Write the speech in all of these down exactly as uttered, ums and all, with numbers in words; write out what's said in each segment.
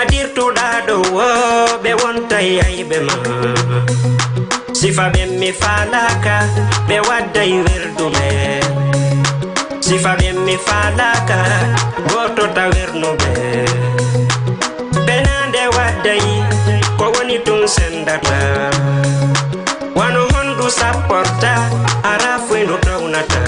Tirtuɗa ɗo wo ɓe wontay ayɓe ma. Sifa ɓen mi faalaka, ɓe wadday werduɓe. Sifa ɓen mi faalaka, gootota wernuɓe. Penande wadday, ko woni tun sendata. Wano hondu sapporta, ara fuy ndu townata.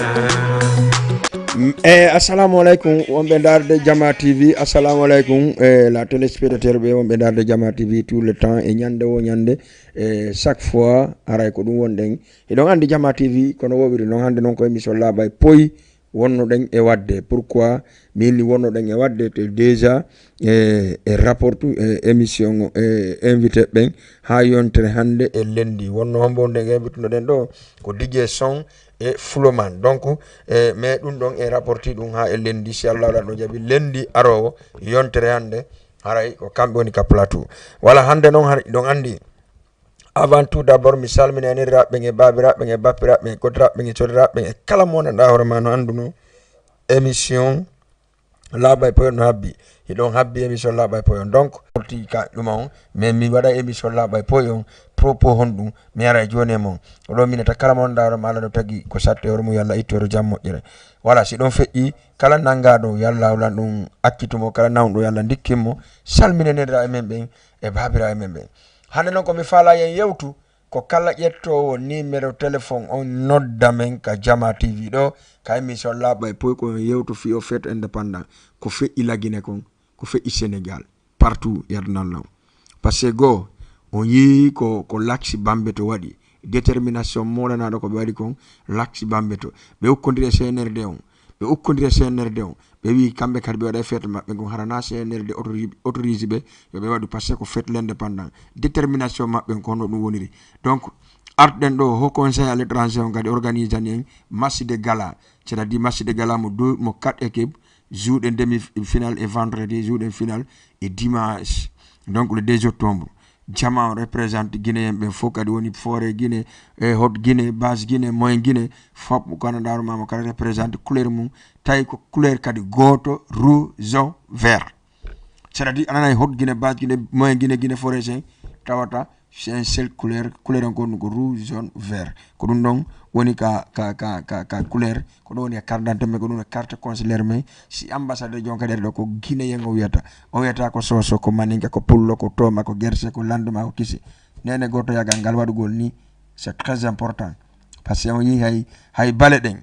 E assalamu aleykum wonɓe darde Jama T V. Assalamu aleykum e la téléspectateur ɓe wonɓe darde Jama T V tout le temps e ñande wo ñande e chaque fois haray ko ɗum wonɗen. Hiɗon anndi Jama T V kono wowiri noon hannde noon ko émission laaɓa e poyi wonnoɗen e waɗde. Pourquoi min ni wonnoɗen e waɗde déjà e e rapport e émission e invité ɓen haa yontere hannde e lenndi wonno hombo nde invitunoɗen ɗo ko DJ Son e Floman. Donc e mais ɗum ɗon e rapporti ɗum haa e lenndi si Allah waɗa ɗo jaɓi lenndi arowo yontere hannde haray ko kamɓe woni ka plateau. Wala hannde noon haray ɗon anndi avant tout d'abord mi salmina e niriraɓe ɓen e babiraɓe ɓen e bappiraɓe ɓen e kodiraɓe ɓen e sodiraɓe ɓen e kala mo nanɗa hoore ma no annduno émission laaɓa e poyon no habbi. Hiɗon habbi émission laaɓa e poyon donc porti ka ɗuma on mais mi waɗa émission laaɓa e poyon propos honɗum mi ara e joni e mon. Oɗo minata kala mo nanɗa hoore ma Allah no tagi ko satte hoore mum yo Allah ittu hoto jam moƴƴere. Wala si ɗon feƴƴi kala nangaɗo yo Allah hawlan ɗum accitumo kala nawɗo yo Allah ndikkinmo. Salmine nirira e men ɓen e babira e men ɓen. Hande noon ko mi faala yen yewtu ko kala ƴettoowo numéro téléphone on nodda men ka Jama T V ɗo ka émission laaɓa e poy ko on yewto fii o fête indépendant ko feƴƴi Lagine kon ko feƴƴi Sénégal partout yadnallah. Parce que goo on yii ko ko Lax Bambeto waɗi détermination moolanaɗo ko ɓe waɗi kon Lax Bambeto ɓe ukkodiri e C N R D on ɓe ukkodiri e C N R D on ɓe wii kamɓe kadi ɓe waɗa e fête maɓɓe ngon hara na C N R D autorise ɓe yo ɓe waɗu parce que ko fête l'indépendant détermination maɓɓe ko honno ɗum woniri. Donc arɗen ɗo haut conseil à l'étranger on kadi organisani en match de gala c'est à dire match de gala mo deux mo quatre équipe jouɗen demi final e vendredi jouɗen final e dimanche donc le deux octobre. Jama on représente guinéen ɓen fof kadi woni foore guinée e hot guinée base guinée moyen guinée fop ko gandanɗa hoore mamo kala représente couleur mum tawi ko couleur kadi goto rouge vert. C'est à dire ananay hot guinée base guinée moyen guinée guinée forêt sen tawata c'est un seul couleur couleur on ko ɗum ko rouge jaune vert ko ɗum ɗon woni ka ka ka ka ka couleur ko ɗum woni e carte d'identité men ko ɗum e carte consulaire men si ambassadeur jon kadi ari ɗo ko guinéen o wiyata o wiyata ko soso ko maninka ko pullo ko toma ko gerse ko landuma ko kisi nene goto yagal ngal waɗugol ni c'est très important. Parce que on yii hay hay bale ɗen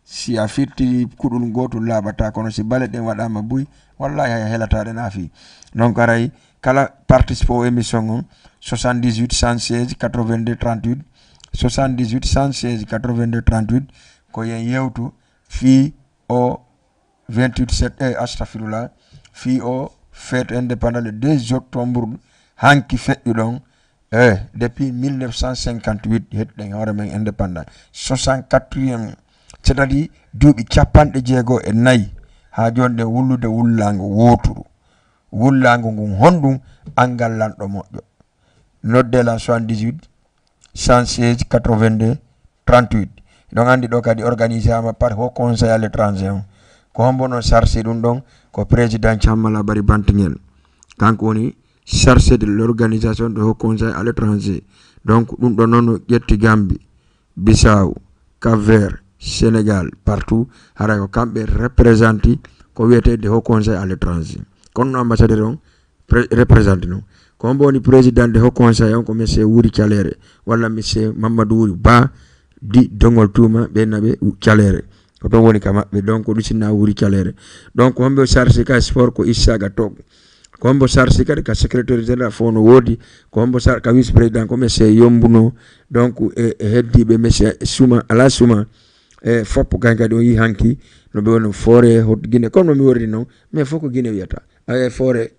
si a firti kuɗol ngotol laaɓata kono si bale ɗen waɗama buy wallahi hay helataɗe naafi. Donc aray kala participe o émission on soixante-dix-huit cent seize quatre-vingt-deux trente-huit soixante-dix-huit cent seize quatre-vingt-deux trente-huit ko yen yewtu fii o vingt-huit sept e astafirullah fii o fête indépendant le deux octobre hanki feƴƴuɗon e depuis mille neuf cent cinquante-huit heɗɗen hoore men indépendant soixante-quatrième c'est à dire duuɓi capanɗe jeego e nayi haa jooni ɗen wullude wullaango wooturu wullaango ngun honɗum anngal lanɗo moƴƴo nodde lan soixante-dix-huit cent seize quatre-vingt-deux trente-huit. Hiɗon anndi ɗo kadi organisama par haut conseil à l'étranger on ko hombo noon sarsi ɗum ɗon ko président cammala bari bantingel kanko woni chargé de l'organisation de haut conseil à l'étranger. Donc ɗum ɗon noon ƴetti gambi bisaw cap vert sénégal partout haray ko kamɓe représenté ko wiyetede haut conseil à l'étranger kono no ambassadeur on représenté non ko hombo woni président de haut conseil on ko monsieur wuri calere walla monsieur mamadou wuri ba di dogol tuuma ɓe naɓe calere ko ɗon woni ka maɓɓe donc ɗum sinna wuri calere. Donc hombo chargé ka sport ko issaga tog ko hombo sarsi kadi ka secrétaire général fof no woodi ko hombo sar ka vice président ko monsieur yombuno. Donc e heddiɓe monsieur suma ala suma e foppo kañ kadi on yi hanki no ɓe woni foore hot guine comme no mi worri noon mais fof ko guine wiyata e foore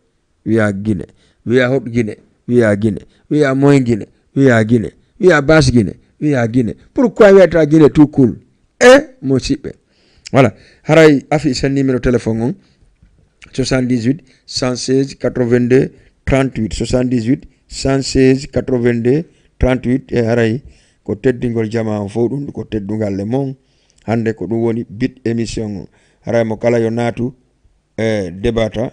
wiya guine wiya hot guine wiya guine wiya moyen guine wiya guine wiya bas guine wiya guine pourquoi wiyata guine tout cool e mo siɓɓe. Voilà haray affiche sen numéro téléphone on soixante-dix-huit cent seize quatre-vingt-deux trente-huit soixante-dix-huit cent seize quatre-vingt-deux trente-huit e haray ko teddingol jama on fof ɗum ko teddungal le mon hannde ko ɗum woni bit émission on haray mo kala yo naatu e debata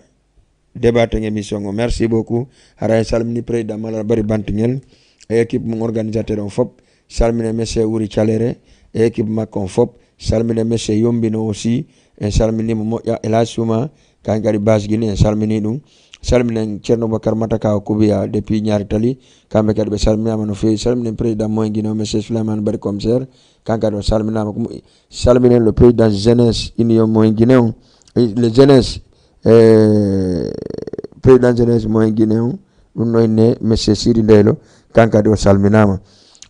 débatting émission o. Merci beaucoup. Hara en salmini président Malal Bari Bantingel e équipe mum organisateur on fop. Salminen monsieur Wuri Calere e équipe makko on fop. Salminen monsieur Yombino aussi. En salminimo moƴƴa. El Hadj Souma, kañ kadi base Guinée, en salmini ɗum. Salminen Ceerno Boubacar Mataka o Kubiya depuis Ñaari Tali. Kamɓe kadi ɓe salminaama no feewi. Salminen président Moyen Guinée o, monsieur Souleymane Bari Commissaire. Kañ kadi o salminaama. Ko mo-, salminen le président jeunesse Union Moyen Guinée on. E le jeunesse, eh, président jeunesse Moyen Guinée on. Ɗum no inne monsieur Sidi Ndeylo. Kañ kadi o salminaama.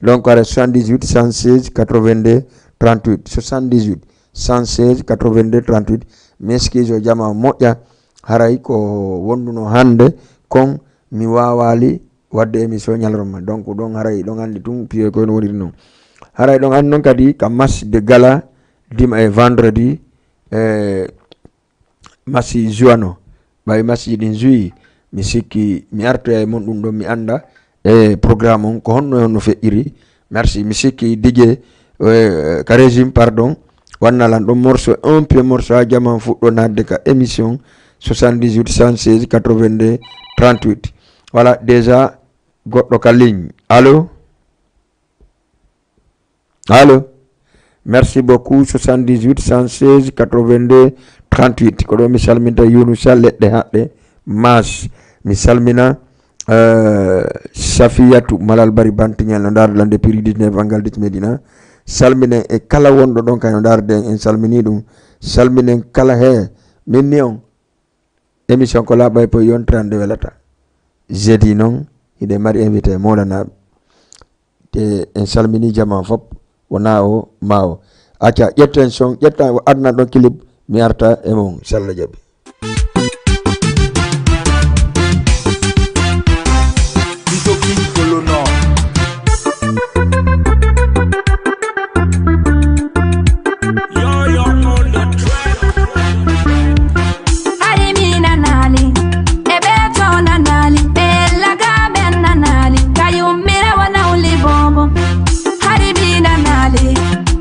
Donc, ara soixante-dix-huit, cent seize, quatre-vingt-deux, trente-huit. Soixante-dix-huit, cent seize, quatre-vingt-deux, trente-huit. Mi excuse o jama o moƴƴa. Haray ko wonduno hannde kon mi waawaali waɗde émission ñalorma. Donc, ɗon haray ɗon anndi tun piye ko no woniri non. Haray ɗon anndi non kadi ka match de gala dima e vendredi, eh, match juano. Ɓay match ji ɗin juyi, mi sikki mi artoya e mon ɗum ɗon mi annda e programme on ko honno e honno feƴƴiri. Merci. Mi sikki Didier, eh, ka régime, pardon, wanna lan ɗon morceau, un pied morceau ha jaman fuɗɗo naatde ka émission soixante-dix-huit, cent seize, quatre-vingt-deux, trente-huit. Voilà, déjà goɗɗo ka ligne. Allô? Allô? Merci beaucoup. Soixante-dix-huit, cent seize, quatre-vingt-deux, trente-huit. Ko ɗo mi salminta Yunusa Leɗɗe Haɗɗe Mas. Mi salmina, eh, Safiyatu Malal Bari Bantiñel no ndaarde lan depuis rue dix-neuf angal dix Medina. Salminen e kala wonɗo ɗon kay no ndaarde en, en salmini ɗum. Salminen kala he min ni on. Émission ko laaɓay poy yontirande welata. Jeudi noon, hiɗen mari invité Mawlanaaɓe. Te en salmini jamaa fop, wonaa o, maa o. Acca, ƴetten son, ƴetta o adna ɗon clip, mi arta e mon, si Allah jaɓi. Hari mi nanaali, e ɓe to nanaali, ɓe laga ɓen nanaali, ka yummira wona wuli bobo. Hari mi nanaali,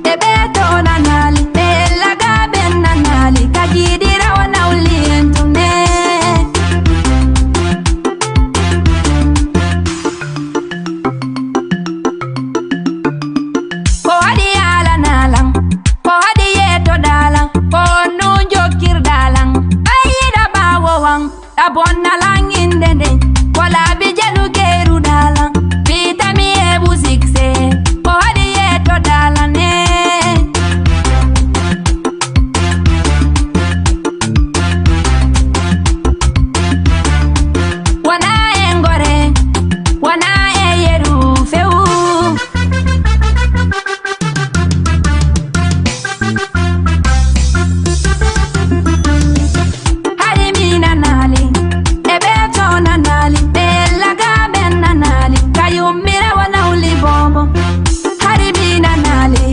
e ɓe to nanaali, ɓe laga ɓen nanaali, ka jiidira wona wuli en tun ne. Ko waɗi yaalanaa lan, ko waɗi yeetoɗaa lan, ko honɗun jokkirɗaa lan? Ɓay yiɗa ɓaawo wan, ɗa bonna lan innde nden, ko laabi jalu geeruɗaa lan, fiitami heɓu sikse, ko waɗi yeetoɗaa lan ne? Wona e ngore, wona e yeru fewu. Hari mi nanaali, e ɓe to nanaali, ɓe laga ɓen nanaali, ka yummira wona wuli bobo. Hari mi nanaali,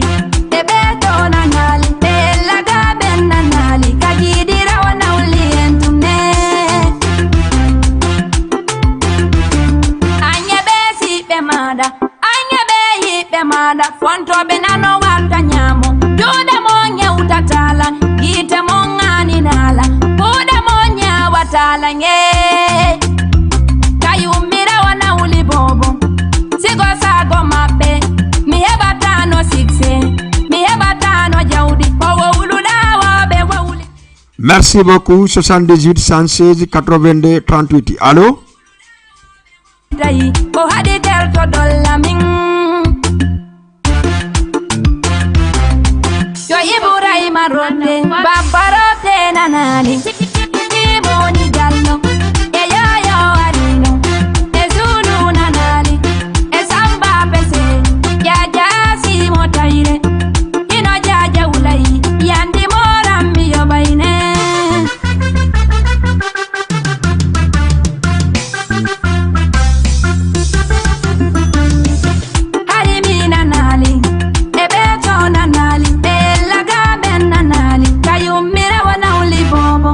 e ɓe to nanaali, ɓe laga ɓen nanaali, ka jiidira wona wuli en tun ne. Anye ɓe siɓɓe maaɗa, anye ɓe yiɓɓe maaɗa, fontooɓe nano warta ñaamo. Juuɗe mon ñewtatala, yiite mon ŋaaninala, kuuɗe mon ñaawatala, ŋee. Ka yummira wona wuli bobo. Sigo sago maɓɓe, mi heɓatano sikse, mi heɓatano jawdi, ko wowluɗa wooɓe wowli. Merci beaucoup, soixante-dix-huit, cent seize, quatre-vingt-deux, trente-huit. Allô? Tawi ko haɗi tertoɗon lamin. Yo Ibrahima Rodde, Babba Rodde nanaali. Imoni Jallo, e Yaya Arino, e Zulu nanaali, e Samba Pese, Jaja Simo Tayre, Ino Jaja Wulay, Yandi Moran mi yoɓayne. Hari mi nanaali, e ɓe to nanaali, ɓe laga ɓen nanaali, ka yummira wona wuli bobo.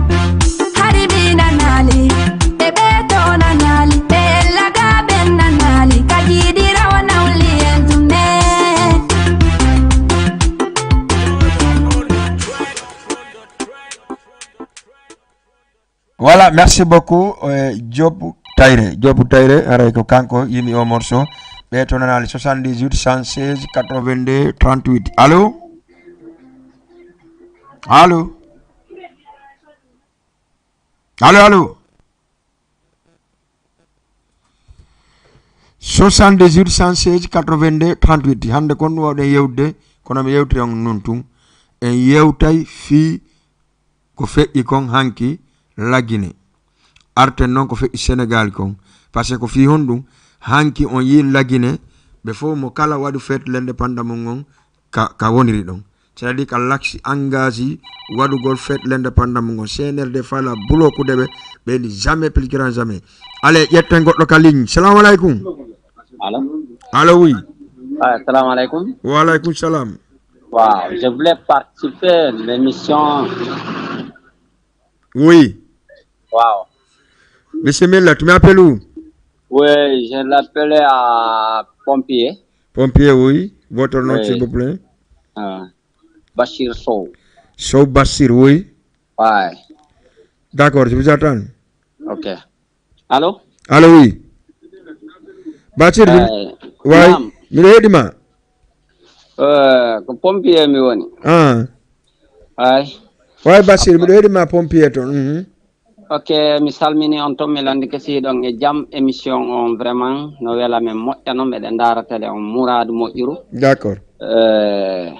Voilà, merci beaucoup, eh, Job Tayre. Job Tayre, haray ko kanko yimi o morceau. Ɓe to nanali soixante-dix-huit, cent seize, quatre-vingt-deux, trente-huit. Allô? Allô? Allô, allô? Soixante-dix-huit, cent seize, quatre-vingt-deux, trente-huit. Hannde kon ɗum wawɗen yewtude, kono mi yewtiri on nun tun. En yewtay fii ko feƴƴi kon hanki Lagine. Arten noon ko feƴƴi Senegal kon. Parce que ko fii honɗum hanki on yiin Lagine, ɓe fof mo kala waɗu fête l'indépendance mum on ka, ka woniri ɗon. C'est-à-dire ka laksi engagé waɗugol fête l'indépendance mum on. C N R D fala bloqué ɓe, ɓe ni jamais plus grand jamais. Allez, ƴetten goɗɗo ka ligne. Salamu alaikum. Allô? Allô, oui. Ah, salam alaikum. Wa alaikum salam. Waaw, je voulais participer à l'émission. Oui. Waaw. Bismillah, tu m'appelles où? Oui, je l'appelais à Pompier. Pompier, oui. Votre nom, oui, s'il vous plaît? Ah, Bachir Sow. Sow Bachir, oui. Ouais. D'accord, je vous attends. Ok. Allô? Allô, oui. Bachir, mi, eh, way, naam. Miɗo heɗi ma. Eh, ko pompier mi woni. Ah. Ay. Way, Bachir, miɗo heɗi ma pompier toon. Mhm. Ok, mi salmini on toon, mi landike si hiɗon e jam. Émission on vraiment no wela men, moƴƴa no meɗen ndaara télé on, muraadu moƴƴuru. D'accord. Eh,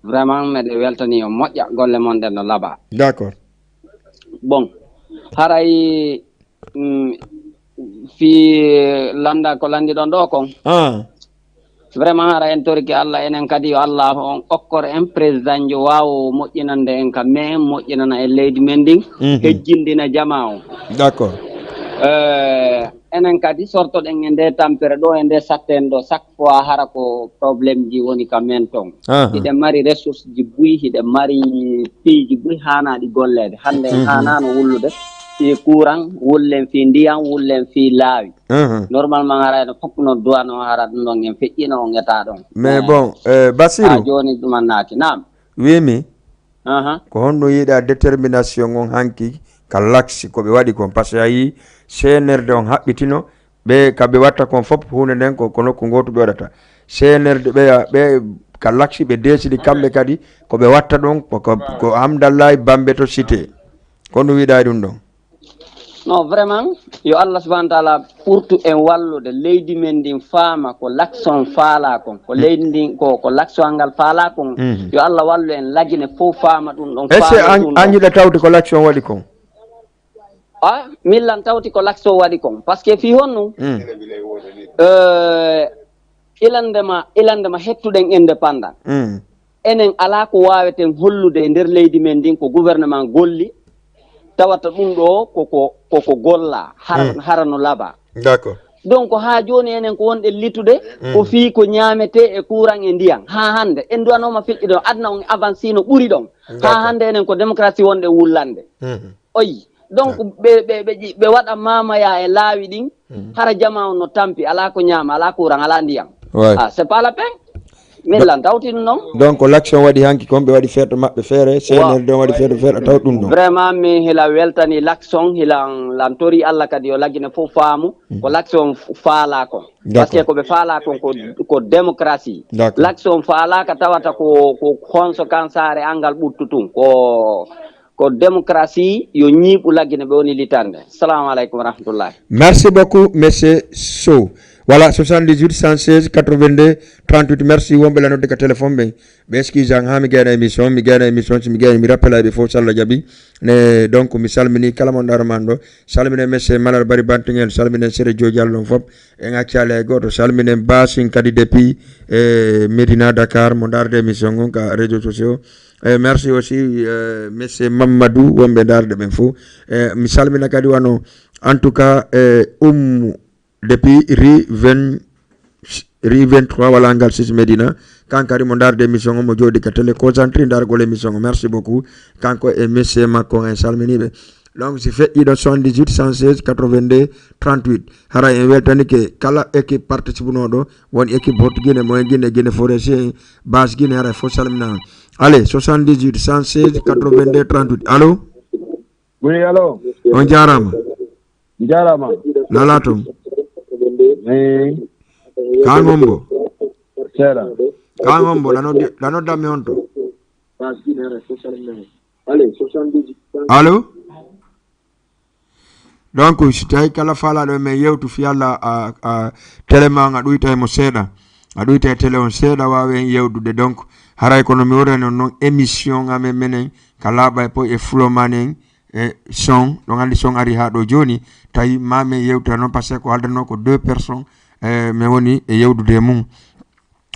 vraiment meɗen weltani on, moƴƴa, golle mon ɗen no laaɓa. D'accord. Bon, haray, mm, fii landa ko landiɗon ɗo kon. Ah. Vraiment, hara en torike Allah, enen kadi yo Allah on okkor en président jo waawo moƴƴinande en ka men, moƴƴinana en leydi men ndin, mhm, hejjindina jama on. D'accord. Eh, enen kadi sortoɗen e nde tampere ɗo, e nde satten ɗo, chaque fois hara ko problème ji woni ka men ton. Aha. Hiɗen mari ressource ji buy, hiɗen mari piiji buy haanaɗi golleede. Hande en, mhm, haanano wullude fii courant, wullen fii ndiyam, wullen fii laawi. Mhm. Normalement, hara eno fof no duwano, hara ɗum ɗon en feƴƴino on eta ɗon. Mais eh, bon, eh, Basiru, ha jooni ɗum annaaki. Naam. Wiimi, aha, ko honno yiɗa détermination on hanki ka laksi ko ɓe waɗi kon? Parce que a yii C N R D on haɓɓitino, ɓe ka ɓe watta kon fof huunde nden ko, ko nokku ngootu ɓe waɗata. C N R D ɓe, ɓe ka laksi ɓe deesidi kamɓe kadi ko ɓe watta ɗon ko, ko, ko Hamdallahi Bambe to Cité. Ko honno wiɗa e ɗum ɗon? Non, vraiment, yo Allah subhanahu wa taala ɓurtu en wallude. Leydi men ndin faama ko laksi on faala kon. Ko leydi ndin, ko, ko laksi on ngal faala kon. Mhm. Yo Allah wallu en, Lagine fof faama ɗum ɗon, est-ce que faama an, ɗum an ɗon. Yiɗa tawde ko laksi on waɗi kon? Ah, millan tawti ko laksi on waɗi kon. Parce que fii honno? Mm. Euh, ilandema, ilandema hettuɗen indépendant. Mm. Enen alaa ko waaweten hollude e nder leydi men ndin ko gouvernement golli, tawata ɗum ɗo koko, koko golla, hara, mm, hara no laaɓa. D'accord. Donc, haa jooni enen ko wonɗen litude, mm, ko fii ko ñaametee e courant e ndiyan. Haa hannde, en duwanooma filɗi ɗon, aduna on avancé no ɓuri ɗon. Haa, d'accord, hannde enen ko démocratie wonɗen wullande. Mhm. Oyi. Donc, ah, ɓe, ɓe, ɓe ƴi-, ɓe waɗa mamaya e laawi ɗin, mhm, hara jama on no tampi, alaa ko ñaama, alaa courant, alaa ndiyan. Ouais. Ah, c'est pas la peine. Min lan tawti ɗum noon. Donc, laksi on waɗi hanki kon, ɓe waɗi feeto maɓɓe feere, wa-, C N R D on waɗi feeto feere, taw ɗum ɗon. Vraiment, min hila weltani laksi on, hila lan tori Allah kadi yo Lagine fof faamu, mhm, ko laksi on f-, faala kon. D'accord. Parce que ko ɓe faala kon ko, ko démocratie. D'accord. Laksi on faalaaka tawata ko, ko konso kan saare angal ɓuttu tun. Ko, ko démocratie yo ñiiɓu Lagine ɓe woni litande. Salamu aleykum wa rahmatullahi. Merci beaucoup, monsieur Sow. Voilà, soixante-dix-huit, cent seize, quatre-vingt-deux, trente-huit. Merci, wonɓe la note ka téléphone ɓen. Ɓe excuse an, ha mi gayna émission, mi gayna émission, si mi gayna, mi rappela ɓe fof, so Allah jaɓi. Ne, donc, mi salmini kala mo ndaroman ɗo. Salminen monsieur Malal Bari Bantingel, salminen Sere Joe Diallo on fof. En accali hay gooto. Salminen Basin kadi depuis, eh, Médina Dakar, mo ndaarde émission on ka réseaux sociaux. Eh, merci aussi, eh, monsieur Mamadou, wonɓe ndaarde ɓen fof. Eh, mi salmina kadi wano, en tout cas, eh, Oumou, depuis rue vingt, rue vingt-trois, walla ngal six Médina. Kankari mo ndaarde émission on, mo jooɗi ka télé concentré ndaargol émission on. Merci beaucoup. Kanko e monsieur makko, en salminiɓe. Donc, si feƴƴiɗo soixante-dix-huit, cent seize, quatre-vingt-deux, trente-huit. Hara en weltanike kala équipe participunoɗo, won équipe Hot Guinée, Moyen Guinée, Guinée Forestier, Basse Guinée, hara fof salminama. Allez, soixante-dix-huit, cent seize, quatre-vingt-deux, trente-huit. Allô? Oui, allo. On jaaraama. Jaaraama. Nalaa toon. Eyi. Kaa ngombo. Seeɗa. Kaa ngombo, ɗa noddi-, ɗa noddanmi on to. Allo? Donc, si tawi kala faalaaɗo e men yewtu, fii Alla, a, a, télé maa on a ɗuytay mo seeɗa. A ɗuytay télé on seeɗa, waawen yewtude. Donc, haray kono mi wodani on noon émission amen menen, ka laaɓa e poy e fulo maa nen, e son, ɗon anndi son ari haa ɗo jooni, tawi ma men yewtira noon, parce que ko haldanoo ko deux personnes, e, mi woni e yewtude e mum.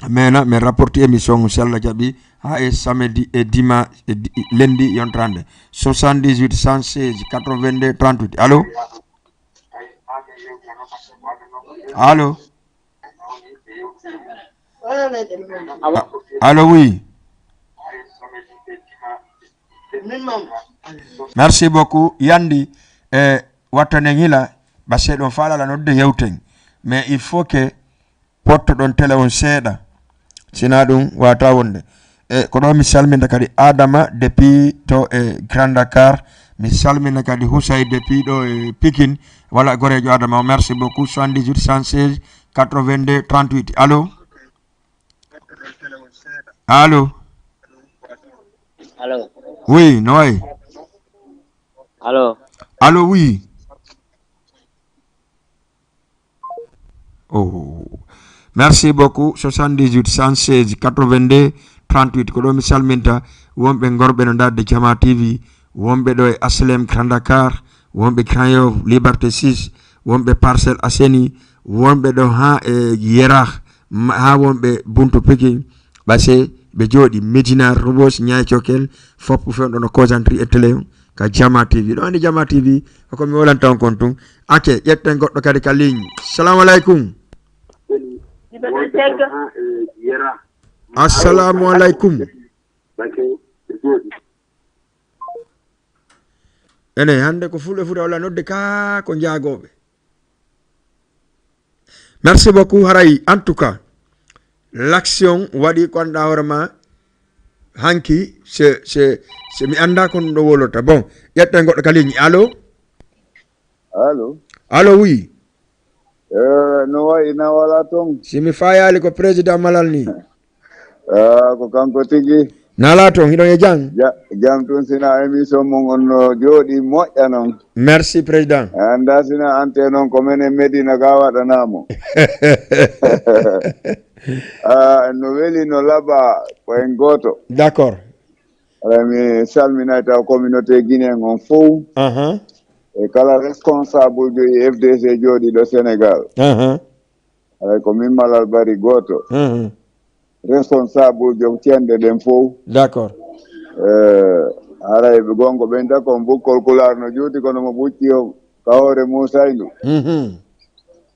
Mena, mi rapporti émission, si Alla jaɓi, haa e samedi e dima-, e di-, lundi yontrande. Soixante-dix-huit, cent seize, quatre-vingt-deux, trente-huit. Allo? Allo? A-, allo, oui. Merci beaucoup. Yandi, e, wattanen hila, ɓa seeɗon faalala nodde yewten. Mais il faut que pottoɗon télé on seeɗa. Sinaa ɗum, waawataa wonde. E, ko ɗo mi salmina kadi Adama depuis to e Grand Dakar. Mi salmina kadi Husay depuis ɗo e Pikine. Wala goreejo Adama o. Merci beaucoup. Soixante-dix-huit, cent seize, quatre-vingt-deux, trente-huit. Allo? Allo? Allo. Oui, no wayi? Allo. Allo, oui. Oh. Merci beaucoup. Soixante-dix-huit, cent seize, quatre-vingt-deux, trente-huit. Ko ɗo mi salminta wonɓe ngorɓe no ndaarde Jama T V, wonɓe ɗo e H L M Grand Dakar, wonɓe Grand Yoff, Liberté six, wonɓe Parcelles Assainies, wonɓe ɗo haa e Yerah, ma-, haa wonɓe Buntu Pikin, Ɓase, ɓe jooɗi Médina, Rebeuss, Niayes Thiokel, fof fewndo no Causerie e télé on, ka Jama T V. Ɗo anndi Jama T V, ko mi wolanta on kon tun. Ake, ƴetten goɗɗo kadi ka ligne. Salamu aleykum. Assalamu aleykum. Ene, hannde ko Fulɓe Fuuta walla nodde ka ko njaagooɓe. Merci beaucoup, haray, en tout cas, l'action waɗi ko anndaa hoore ma hanki, se, se, se mi anndaa ko ɗum ɗo woloto. Bon, ƴetten goɗɗo ka ligne. Allo? Allo? Allo, oui. Eh, no wayi, na wala toon? Si mi fayaali ko président Malal ni. Ah, ko kanko tigi. Nalaa toon, hiɗon e jam? Ja-, jam tun, sina émission mon on no jooɗi moƴƴa non. Merci, président. Annda sina ante non ko menen Medina ga waɗanamo. Ah, no weli, no laba, ko en gooto. D'accord. Alay, mi salminay taw communauté guinéen on fow. Aha. E kala responsable jo e F D C jooɗiɗo Sénégal. Aha. Alay, ko min Malal Bari gooto. Mhm. Responsable jo cenɗe ɗen fow. D'accord. Eh, haray ɓe gongo ɓen tako on bukkol kulaar no juuti kono mo ɓucci o ka hoore Muusayndu. Mhm.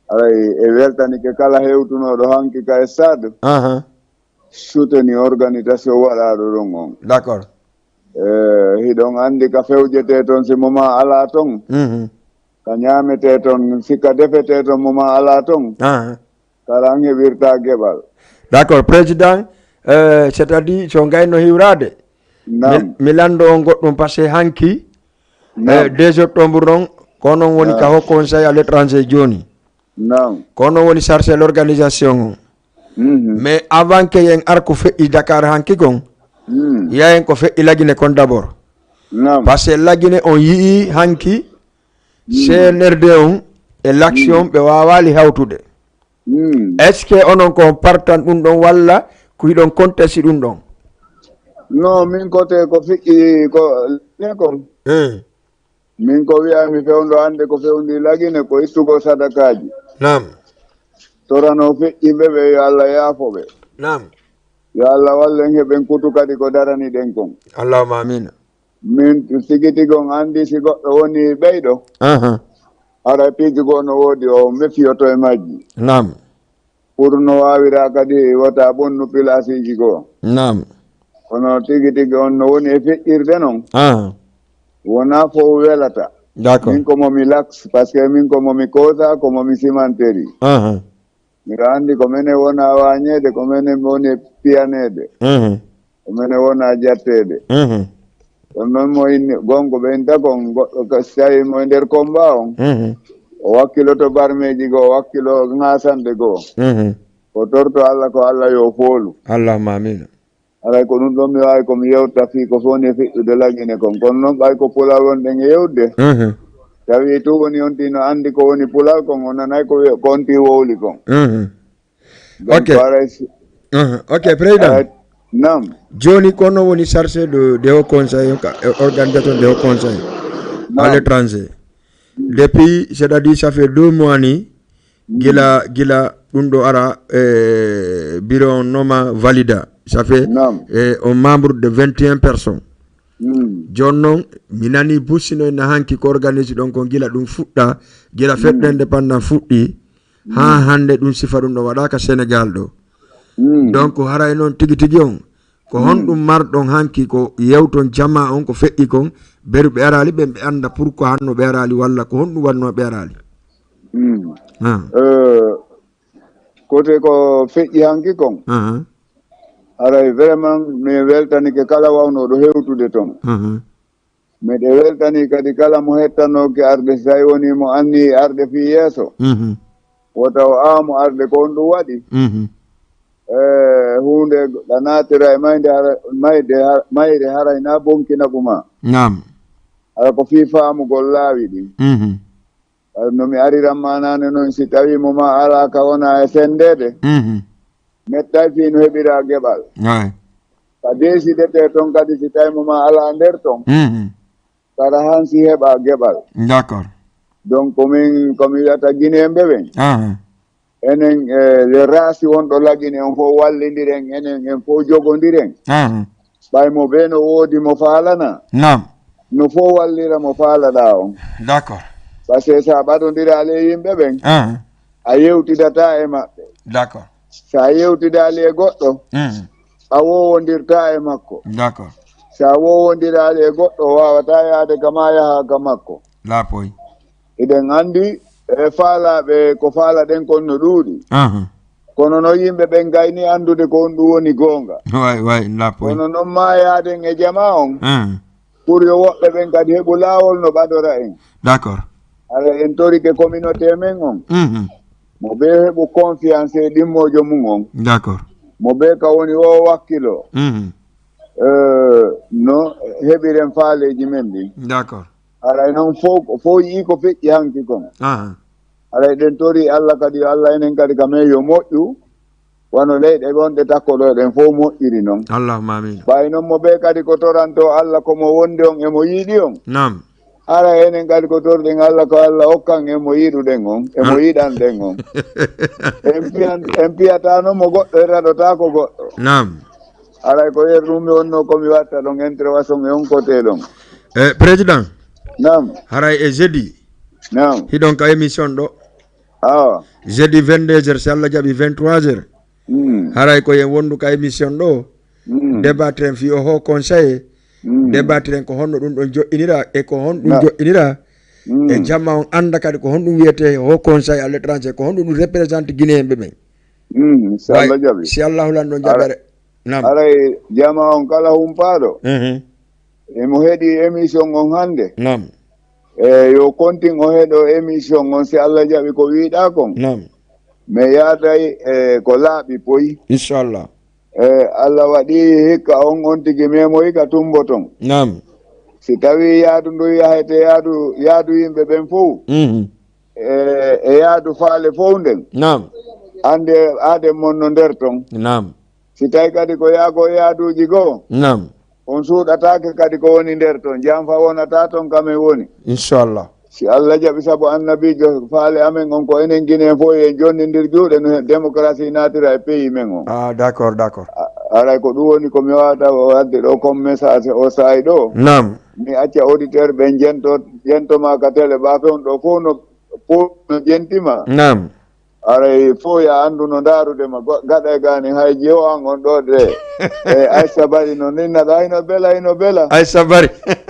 Haray e weltanike kala hewtunooɗo hanki ka stade. Aha. Soutenir organisation waɗaaɗo ɗon on. D'accord. Eh, hiɗon anndi ka fewjetee ton si mo ma alaa ton. Mhm. Ka ñaametee ton, si ka defetee ton mo ma alaa ton. Ah. Kala an heɓirta geɓal. D'accord, président, eh, c'est-à-dire, so ngayno hiwraade, mi, Naam. mi lanndo on goɗɗum, parce que hanki, Naam. eh, deux octobre noon, ko onon woni ka Ah. Haut Conseil à l'étranger jooni. Naam. Ko onon woni chargé l'organisation on. Mhm. Mais avant que yen ar ko feƴƴi Dakar hanki kon, Mm. yayen ko feƴƴi Lagine kon d'abord. Naam. Parce que Lagine on yi'i hanki Mm. C N R D on e l'action Mm. ɓe waawaali hawtude. Mm. Est-ce que onon ko on partan ɗum ɗon walla ko hiɗon contesti ɗum ɗon? Non, min ko te ko feƴƴi ko ne kon. Eh. Min ko wi'ami fewndo hannde ko fewndi Lagine ko ittugol sadakaaji. Naam. Torano feƴƴiiɓe ɓe, yo Allah yaafo ɓe. Naam. Yo Allah wallu en heɓen kutu kadi ko darani ɗen kon. Allahumma amiin. Min tigi tigi on anndi si goɗɗo woni ɓeyɗo. Aha. Hara piiji goo no woodi o mefiyoto e majji. Naam. Pour no waawira kadi wota ɓonnu pilaasiiji goo. Naam. Kono tigi tigi on no woni e feƴƴirde non. Aha. Wonaa fof welata. D'accord. Min ko mo mi laks, parce que min ko mo mi koosa, ko mo mi simanteri. Aha. Miɗo anndi ko menen wona waañeede, ko menen woni e piyaneede. Mhm. Ko menen wona jatteede. Mhm. Kono noon mo inni gonko ɓe inta kon goɗɗo ka, si tawi mo e nder combat on, Mhm. O wakkiloto barmeeji goo, o wakkilo ŋaasanɗe goo. Mhm. O torto Allah ko Allah yo foolu. Allahumma amiin. Haray ko ɗum ɗon mi waawi ko mi yewta fii ko fof ne feƴƴude lagine kon. Kono noon ɓay ko pulal wonɗen e yewde. Mhm. Tawi tun woni on tino anndi ko woni pulal kon, o nanay ko wiya, ko on ti wowli kon. Mhm. Donc, Ok. Haray si-, Mhm. Ok, président. Haray, naam. Jooni ko no woni chargé de, de haut conseil, ka, eh, organisation de haut conseil à Naam. L'étranger. Depuis, c'est-à-dire, ça fait deux mois ni, Mm. gila, gila, ɗum ɗo ara, eh, bureau on noma valida. Ça fait, Naam. Eh, on membre de vingt et un personnes. Mm. Jooni noon, mi nani busino ina hanki ko organise ɗon ko gila ɗum fuɗɗa, gila fête Mm. indépendance fuɗɗi, haa Mm. hannde ɗum sifa ɗum ɗo waɗaaka Sénégal ɗo. Mm. Donc, haray noon tigi tigi on, ko Mm. honɗum marɗon hanki ko yewton jama on ko feƴƴi kon, beru ɓe araali ɓen ɓe annda pourquoi hanno ɓe araali walla ko honɗum wannoo ɓe araali? Mm. Ah. Eh, kote ko feƴƴi hanki kon. Aha. Haray vraiment mi weltanike kala wawnooɗo hewtude ton. Aha. Miɗe weltani kadi kala mo hettanooki arde, si tawi woni mo anni arde fii yeeso. Mhm. Wota o aamo arde ko on ɗum waɗi. Mhm. E huunde ɗa naatira e mayde hara-, mayde har-, mayre haray na bonkina ɓuma. Naam. Hara ko fii faamugol laawi ɗin. Mhm. Hara no mi ariran ma naane noon, si tawi mo ma alaa ka wona e senndeede, Mhm. mettay fii no heɓira geɓal. Ay. Ka deesidetee ton kadi, si tawi mo ma alaa nder ton, Mhm. kara hansi heɓa geɓal. D'accord. Donc, ko min, ko mi wiyata Gineemɓe ɓen. Aha. Enen, eh, le raasi wonɗo Lagine, on fof wallindiren, enen en fof jogondiren. Aha. Ɓay mo bee no woodi mo faalana. Naam. No fof wallira mo faalaɗaa on. D'accord. Parce que so a ɓadondiraali e yimɓe ɓen, Aha. a yewtidataa e maɓɓe. D'accord. So a yewtidaali e goɗɗo, Mhm. a wowondirtaa e makko. D'accord. So a wowondiraali e goɗɗo, o waawataa yaade ka maa yaha ka makko. Laapoy. Eɗen anndi e faalaaɓe ko faalaɗen kon no ɗuuɗi. Aha. Kono noon yimɓe ɓen gayni anndude ko honɗum woni goonga. Way, way, laapoy. Kono noon maayaɗen e jamaa on, Aha. Pour yo woɓɓe ɓen kadi heɓu laawol no ɓadora en. D'accord. Hara en torike communauté men on. Mhm. Mo bee heɓu confiance e ɗimmoojo mum on. D'accord. Mo bee ka woni o wakkilo. Mhm. Eh, no heɓiren faaleeji men ɗin. D'accord. Haray noon fof, fof yii ko feƴƴi hanki kon. Aha. Haray ɗen tori Allah kadi, yo Allah enen kadi ka men yo moƴƴu. Wano leyɗe gonɗe takko ɗo ɗen fof moƴƴiri noon. Allahumma amin. Ɓay noon mo ɓe kadi ko toranto Allah ko mo wondi on e mo yiɗi on. Naam. Hara enen kadi ko torɗen Allah ko Allah okkan en mo yiɗuɗen on, e mo Ah. yiɗanɗen on. En piyan-, en piyata noon mo goɗɗo e raɗota ko goɗɗo. Naam. Haray ko yer ɗum mi wonno ko mi watta ɗon intervention e on côté ɗon. Eh, président. Naam. Haray e jeudi. Naam. Hiɗon ka émission ɗo. Awa. Jeudi vingt-deux heures, si Allah jaɓi vingt-trois heures. Mm. Haray ko yen wondu ka émission ɗo. Mm. Débattiren fii o haut conseiller. Mm. Débattiren ko honno ɗum ɗon joɗɗinira e ko honɗum Na. joɗɗinira. Mm. E jamma on annda kadi ko honɗum wiyete haut conseil à l'étranger, ko honɗum ɗum représente Guinéen ɓe ɓen. Mm, si Way, Allah jaɓi. Si Allah hulan ɗon Ara-, jaɓere. Naam. Aray jama on kala humpaaɗo. Mhm. Emo heɗi émission on hannde. Naam. E yo kontin o heɗo émission on, si Allah jaɓi ko wiɗa kon. Naam. Mi yaaday e ko laaɓi poy. Inchallah. E Allah waɗi hikka on, on tigi memoyi ka tumboton. Naam. Si tawi yaadu ndu yahete yaadu, yaadu yimɓe ɓen fow. Mhm. E, e yaadu faale fow nden. Naam. Annde aaden mon no nder ton. Naam. Si tawi kadi ko yaago yaaduuji goo, Naam. on suuɗataake kadi ko woni nder ton. Jam fa wonata ton ka men woni. Inchallah. Si Allah jaɓi sabu annabiijo faale amen on ko enen Guinée fof en jonnindir juuɗe no démocratie naatira e pays men on. Ah, d'accord, d'accord. A-, aray ko ɗum woni ko mi wawata o wadde ɗo comme message o saa'i ɗo. Naam. Mi acca auditeur ɓen jento, jento ma ka télé ba fewndo ɗo fof no, fof no jentima. Naam. Aray fof ya anndu no ndaarude ma, go-, gaɗa e gaani hay jiyo an on ɗo de. E Aissa Bari no ninna ɗa, hino bela, hino bela. Aissa Bari.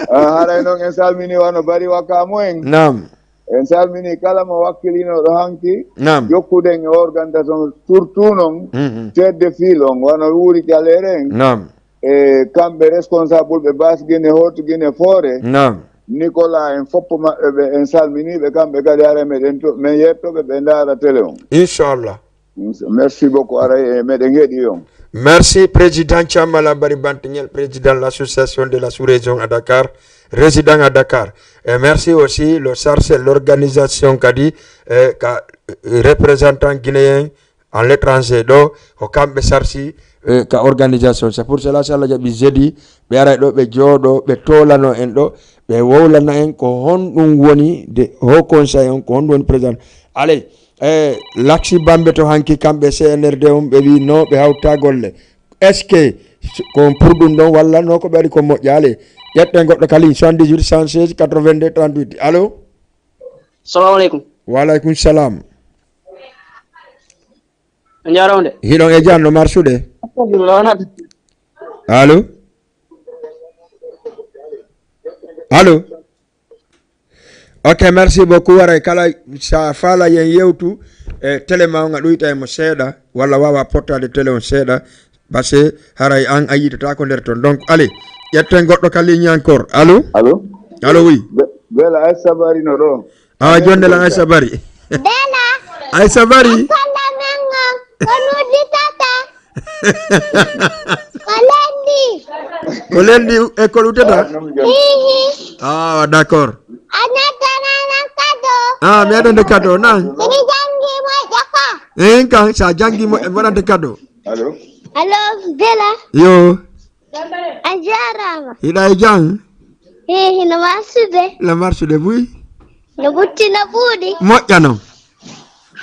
Ah, haray noon en salmini wano Bari Wakamo en. Naam. En salmini kala mo wakkilino ɗo hanki. Naam. Jokkuden e organisation surtout noon Mhm. tedde fil on, wano wuuri caleere en. Naam. e kamɓe responsable ɓe Bas Guinée, Haute Guinée, Foore. Naam. Nicolas en, foppo maɓɓe ɓe, en salminiiɓe, kamɓe kadi hara meɗen to, men yettoɓe ɓe ndaara télé on. Inchallah. Merci beaucoup, aray e meɗen heɗi on. Merci, Président Thiam Malambari Bantignel, président de l'association de la sous-région à Dakar, résident à Dakar. Et merci aussi le chargé de l'organisation kadi, eh, ka, eh, représentant guinéen à l'étranger ɗo, ko kamɓe sarsi, eh, ka organisation. C'est pour cela, so Allah jaɓi jeudi, ɓe aray ɗo, ɓe jooɗo, ɓe tolano en ɗo, ɓe wowlana en ko honɗum woni de haut conseil on, ko honɗum woni président. Allez, eh, Laksi Bambe to hanki kamɓe C N R D on, ɓe wi no ɓe hawta golle. Est-ce que ko pour ɗum ɗon walla no ko ɓe waɗi ko moƴƴa? Allez, ƴetten goɗɗo ka ligne, soixante-dix-huit, cent seize, quatre-vingt-deux, trente-huit. Allo? Salamu aleykum. Wa aleykum salam. On njaaraama de. Hiɗon e jam, no marsude? Astagfirullah, wonata. Allo? Allo? Ok, merci beaucoup. Waray kala sa faala yen yewtu e télé ma on a ɗuyta e mo seeɗa, walla waawa pottaade télé on seeɗa, parce que haray an a yiitata ko nder ton. Donc, allez, ƴetten goɗɗo ka ligne encore. Allo? Allo? Allo, oui. Be-, Bela, Aïssa Bari no ɗo. Ah, jonde lan Aïssa Bari. Bela. Aïssa Bari. Akalla men on, ko nudditata. Ko lendi. Ko lendi e ko ɗutata? Hihi. Ah, d'accord. A ñaddananan kado. Ah, mi addande kado, nan. Mi jangi moƴƴa ka. En kan, sa jangi mo, waɗante kado. Allo? Allo, Bela. Yo. A jaaraama. Hiɗa e jam? Hee, hino marsude. La marsude buy? No ɓutti no ɓuuɗi. Moƴƴa non.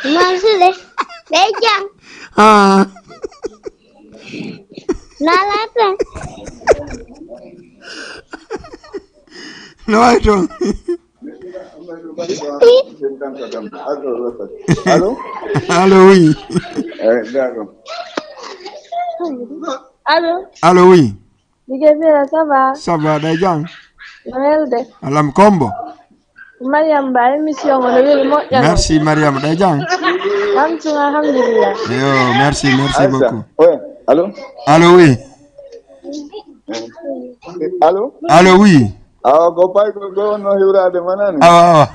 Marsude. Ɓe jam. Ah. Nala tan. No wayi toon. Allo? Allo, oui. Eh, d'accord. Allo? Allo, oui. Dige Bela, ça va? Ça va, ɗay jam? No welde? Alam kombo? Mariam Ba, émission o no weli moƴƴa no. Merci, Mariam, ɗay jam? Kam tun, alhamdulillah. Yo, merci, merci beaucoup. Ouais, allo? Allo, oui. Allo? Allo, oui. Awa, ko pay ko, ko no hiwrade manani? Awa, awa.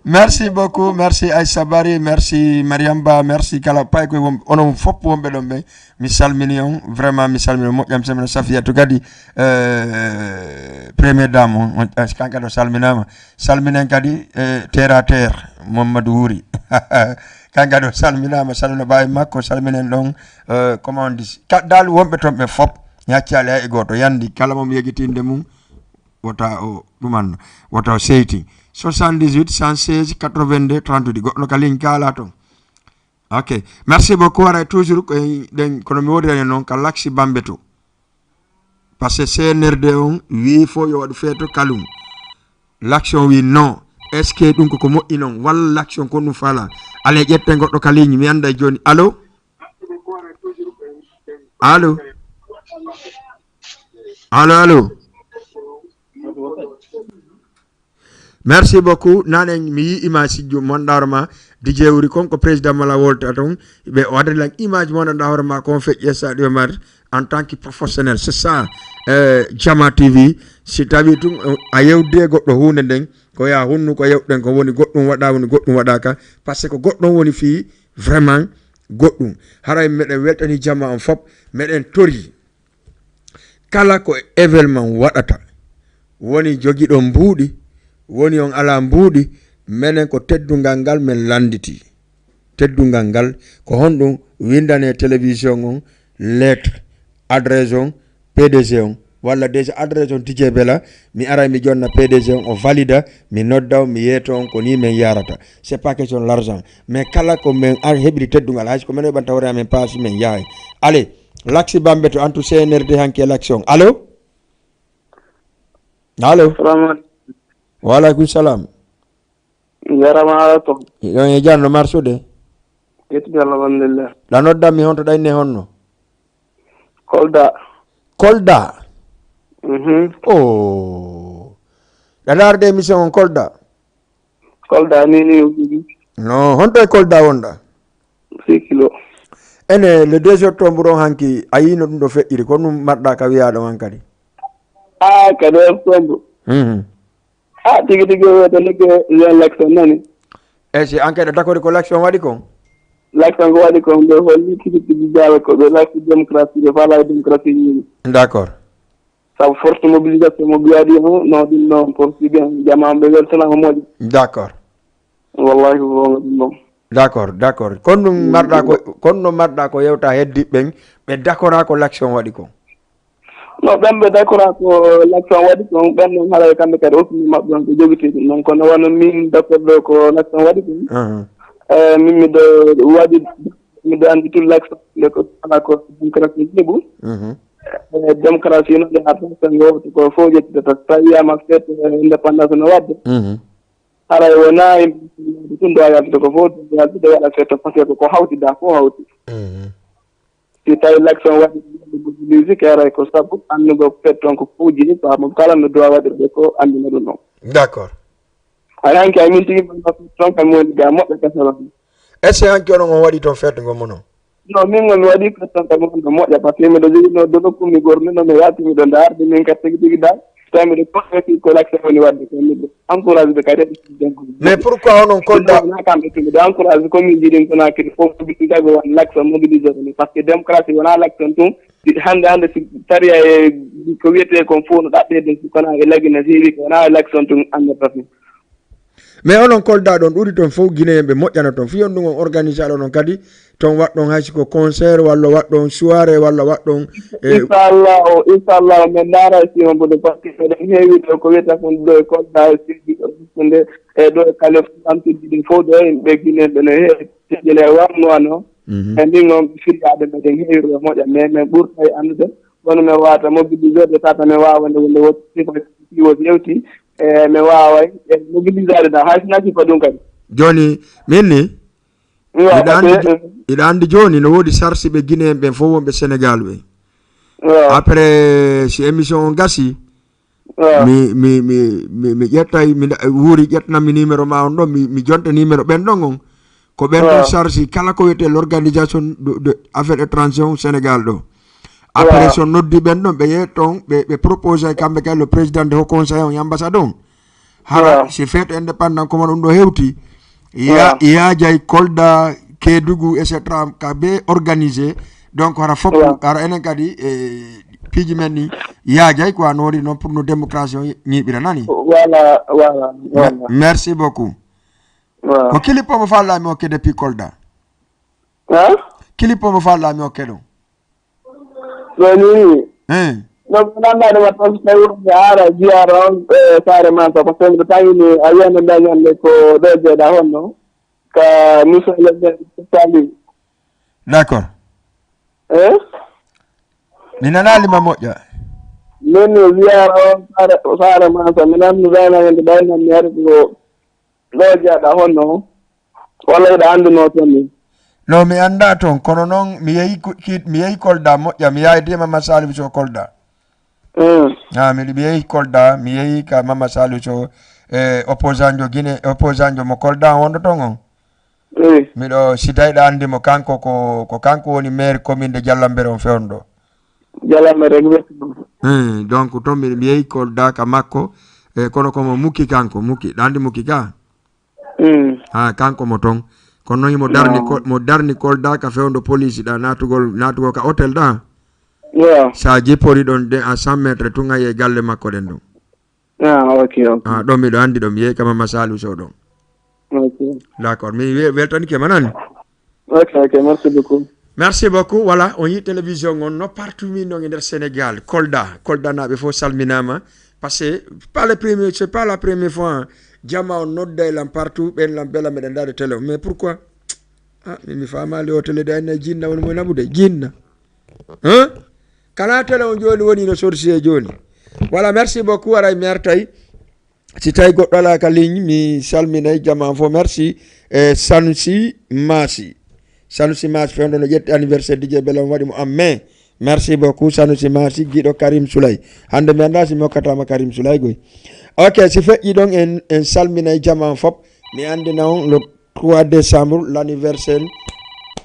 Merci beaucoup, merci Aïssa Bari, merci Mariam Ba, merci kala pay ko won-, onon fop wonɓe ɗon ɓe. Mi salmini on, vraiment mi salmini on moƴƴam, salmina Safiyatu kadi, euh, première dame on, on, eh, kanka ɗo salminama. Salminen kadi, eh, terre à terre, Mamadou Wuri. Kanka ɗo salminama, salmina bawi makko, salminen ɗon, euh, comment on dit, ka-, dal wonɓe toon ɓe fop, mi accali hay e goto, yandi kala mo mi yegitinde mum, wota o ɗumanno, wota o seyti. Soixante-dix-huit, cent seize, quatre-vingt-deux, trente-huit, goɗɗo ka ligne kala toon. Ok. Merci beaucoup. Waray toujours ko en, ɗen, kono mi woodani noon ka Laksi Bambe to. Parce que C N R D on wii fof yo waɗu feeto kalum. Laksi on wii non. Est-ce que ɗum koko moƴƴi noon? Walla Laksi on ko ɗum faala? Allez, ƴetten goɗɗo ka ligne, mi annda jooni. Allo? Allo? Allo, allo? Merci beaucoup. Nanen mi yi image ji mon ɗaro ma, D J Wuri kon ko président mala wolta ton. Ɓe o adri lan image mon ɗa hoore ma kon feƴƴe sa ɗi o mari en tant que professionnel. C'est ça, euh, Jama T V. Si tawi tun, euh, a yewde goɗɗo hunde nden, ko ya hunnu ko yewɗen ko woni goɗɗum waɗa, woni goɗɗum waɗaka. Parce que ko goɗɗum woni fii vraiment goɗɗum. Haray meɗen weltani jama on fop, meɗen tori. Kala ko événement waɗata, woni jogiɗon mbuuɗi, woni on alaa mbuuɗi, menen ko teddungal ngal men lannditi. Teddungal ngal, ko honɗum? Winndane télévision on lettre, adresse on, P D G on, walla déjà adresse on D J Bella, mi aray mi jonna P D G on, o valida, mi nodda on, mi yeeto on, ko ni men yarata. C'est pas question l'argent. Mais kala ko men ar-, heɓiri teddungal, hay so ko men heɓanta hoore amen paasi, men yahay. Allez, Laksi Bambe to antu C N R D hanki élection. Allo? Allo? Salamu aleykum. Wa aleykum salam. Jarama ala to. Ɗon e jam no marsude? Yettudi Allah, alhamdulillah. Ɗa noddan mi honto ɗa inne honno? Kolda. Kolda? Mhm. Oh. Ɗa ndaarde émission on Kolda? Kolda ni, ni o jogii. No, honto e Kolda wonɗa? Six kilo. Ene, le deux octobre on hanki, a yiino ɗum ɗo feƴƴiri, ko ɗum marɗa ka wiya ɗon hankadi? Ah, ka deux octobre. Mhm. Ah, tigi tigi o wiyata ligge yen l'action nani. E si enquête dakori ko l'action waɗi kon? L'action ko waɗi kon, ɓe holli tigi tigi jawe ko ɓe lakki démocratie, ɓe faala e démocratie yimɓe. D'accord. Sabu forte mobilisation mo ɓe waɗi on, no ɗum noon pour si ɓen jama ɓe weltana ko moƴƴi. D'accord. Wallahi ko gonga ɗum ɗon. D'accord, d'accord. Kono ɗum marɗa ko, kono ɗum marɗa ko yewta heddi ɓen, ɓe dakora ko l'action waɗi ko. No ɓen ɓe dakora ko l'action waɗi ko, ɓen noon haray kamɓe kadi aussi maɓɓe on ɓe jogiti ɗum ɗon. Kono wano min d'accord ɗo ko l'action waɗi ko. Ahan. Eh, min miɗo waɗi, miɗo andi tout l'action nde ko ala ko démocratie jibu. Mhm. Eh, démocratie no nde arta sen wowto ko fof ƴettita. So tawi wiyama fête, eh, indépendance no wadde. Mhm. Haray wona yimɓe ɗum ɗo yaltude ko fof, ɗum yaltude waɗa fête, parce que ko hawti da, fof hawti. Mhm. Si tawi l'action waɗi musique, haray ko sabu anndugo fête on ko fuuji, so mo kala no droit waɗirde ko anndina ɗum ɗon. D'accord. Hay hanki ay min tigi mon ɗo fête on kam woni ga moƴƴa ka salon. Est-ce que hanki onon on waɗi toon fête ngo mono? No, min ngon mi waɗi fête on kam woni no moƴƴa, parce que miɗo jogino dono kummi gormi no mi yaati miɗo ndaarde min ka tigi tigi da. Tawi miɗo conseillé ko l'action woni waɗde ko miɗo encouragé ɓe kadi. Mais pourquoi onon Kolda? Wona kamɓe tun miɗo encouragé commune ji ɗin Conakry fof mobilisé ko won l'action mobilisé ko ni, parce que démocratie wona l'action tun. Si hannde hannde si sariya e ko wiyetee kon fof no ɗaɓɓeede si kono e lagine si wi ko wona l'action tun anndata tun. Mais onon Kolda ɗon ɗuri ton fof Guinéen ɓe moƴƴana ton. Fii on ɗum on organisé aɗa onon kadi ton waɗɗon hay siko concert walla waɗɗon soirée walla waɗɗon, eh, Inchallah o, inchallah o, min ndaara e sima mboɗo parce que eɗen heewi ɗo ko wiyata kon ɗo e Kolda e Sédhiou ɗo hakkunde e ɗo e Kalefu Lamtiddi ɗin fof ɗo yimɓe Guinéen ɓe no heewi teƴƴele e warno wano. Mhm. E ndin on firiyaade meɗen heewi ɗo e moƴƴa mais min ɓurta e anndude kono min wawata mobilisé de tata min wawa nde wonde woti sifa siwo yewti e min wawa e mobilisade da hay sina sifa ɗum kadi. Joni min ni Iɗa anndi jo-, iɗa anndi jooni no woodi sarsiɓe Guinéen ɓen fof wonɓe Sénégal ɓe. Après si émission on gasi, mi, mi, mi, mi, mi ƴettay, mi nda-, wuuri ƴettanammi numéro ma on ɗon, mi, mi jonta numéro ɓen ɗon on. Ko ɓen ɗon sarsi kala ko wiyetee l'organisation de, de affaires étrangères on Sénégal ɗo. Après so noddi ɓen ɗon, ɓe yehi toon, ɓe, ɓe proposé kamɓe kay le président de haut conseil on e ambassade on. Hara si feeto indépendant ko wano ɗum ɗo hewti, ya-, yaajay Kolda, Kédougou, et cetera, ka be organisé. Donc hara fof, hara enen kadi e piiji men ni yaajay quoi, no waɗi noon pour no démocratie o ñiiɓira nani. Voilà, voilà, voilà. Merci beaucoup. Ko clip o mo faalɗaa mi okke depuis Kolda? Clip o mo faalɗaa mi okke ɗum? Woni. Eh. No, mi anndaa ɗum tan, so tawi woni mi ara ziyara on, e saare man, so ko sendo tawini a yiyande dañande ko ɗo jeeɗa honno? Ka misal e nder Sali. D'accord. Eh? Mi nanaali ma moƴƴa. Min no ziyara on saare, saare man, so mi nannu dañande dañande mi ari ko ɗo jeeɗa honno? Walla hiɗa anndunoo toon ni? No, mi anndaa toon, kono noon mi yehi ku-, ki-, mi yehi Kolda moƴƴa, mi yaayde Mama Saliou Sow Kolda. Mm. Ah, mi, mi yehi Kolda, mi yehi ka Mama Saliou Sow, e opposant jo Guinée, opposant jo mo Kolda on wonɗo toon on. Oui. Miɗo, si tawi ɗa anndi mo, kanko ko, ko kanko woni maire commune de Jalambere on fewndo. Jalambere, exactement. Hmm, donc toon mi, mi yehi Kolda ka makko, e kono ko mo Muki kanko, Muki. Ɗa anndi Muki ka? Mm. Ha, kanko mo toon. Kono noon himo darni ko-, mo darni Kolda ka fewndo police ɗa naatugol, naatugol ka hôtel ɗa. Sa jippori ɗon de à cent mètres tun a yi'ay galle makko ɗen ɗon. Ah, ok, ok. Ah, ɗon miɗo anndi ɗon, mi yehi ka Mama Saliou Sow ɗon. Ok. D'accord, mi we-, weltanike ma nani. Ok, ok, merci beaucoup. Merci beaucoup. Voilà, on yi télévision on no partout min non e nder Sénégal, Kolda, Kolda naaɓe fof salminaama. Parce que pas le premier, c'est pas la première fois, hein. Jama on nodda e lan partout, ɓen lan bela meɗen ndaade télé o. Mais pourquoi? Ah, mi, mi faamaali o télé de, anna jinna woni mo naɓude, jinna. Hein? Kala télé on jooni woni no sorcier jooni. Voilà, merci beaucoup, aray mi artay. Si tawi goɗɗo alaa ka ligne, mi salminay jama fof. Merci. E Sanusi Masi. Sanusi Masi fewndo no ƴetti anniversaire D J Bella on waɗi mo en mai. Merci beaucoup Sanusi Masi, giɗo Karim Souley. Hannde mi anndaa si mi hokkataama Karim Souley goy. Ok, si feƴƴi ɗon en, en salminay jama fof. Mi anndina on le trois décembre, l'anniversaire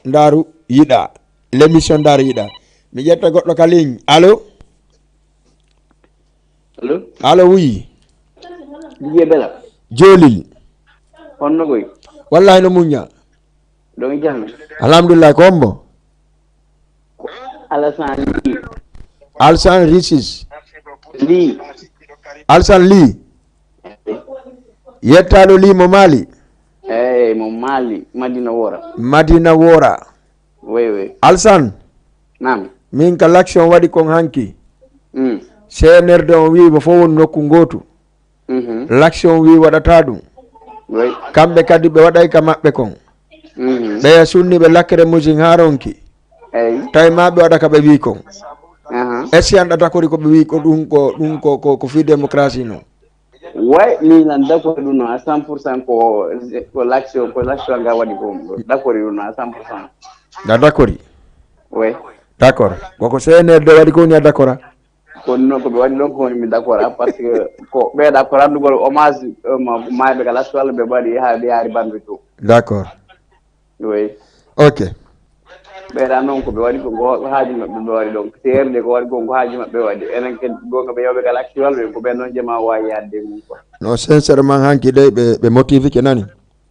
Ndaaru Yiɗa. L'émission Ndar Yiɗa. Mi ƴetta goɗɗo ka ligne. Allo? Allo? Allo, oui. Didier Bella. Jolil. Honno koy? Wallahi no muñña. Ɗon jam. Alhamdulillah, ko hombo? Alasan Li. Alsan Risis. Li. Alsan Li. Yettaɗo Li mo Mali. Eyyi, mo Mali, Madina Wora. Madina Wora. Oui, oui. Alsan, Naam. Min ka l'action waɗi kon hanki. Mm. C N R D on wi ko fof woni nokku ngotu. Mhm. L'action wi waɗata ɗum. Oui. Kamɓe kadi ɓe waɗay ka maɓɓe kon. Mhm. Ɓeya sunni ɓe lakkere musin ha ronki. Eyyi. Tawi ma ɓe waɗa ka ɓe wi kon. Aha. Est-ce que an a d'accord ko ɓe wi ko ɗum ko ɗum ko ko ko fi démocratie non? Way, min an d'accord ɗum non à cent pour cent ko ko l'action ko l'action nga waɗi ko d'accord ɗum non à cent pour cent. A d'accord? Oui. D'accord. Koko C N R D waɗi ko woni a d'accord? Kono noon ko ɓe waɗi ɗon ko woni mi d'accord, parce que ko ɓe d'accord anndugol hommage mayɓe ka l'action Allah ɓe mbaɗi ha ɓe yaari bambi to. D'accord. Oui. Ok. Ɓeɗa noon ko ɓe waɗi ko ko haaju maɓɓe ɓe waɗi ɗon. C R D ko waɗi ko ko haaju maɓɓe waɗi. Enen kadi gonga ɓe yewɓe ka l'action Allah ɓe ko ɓen noon jama wawi yaadde e mum quoi. No, sincèrement, hanki de ɓe ɓe motivé ke nani.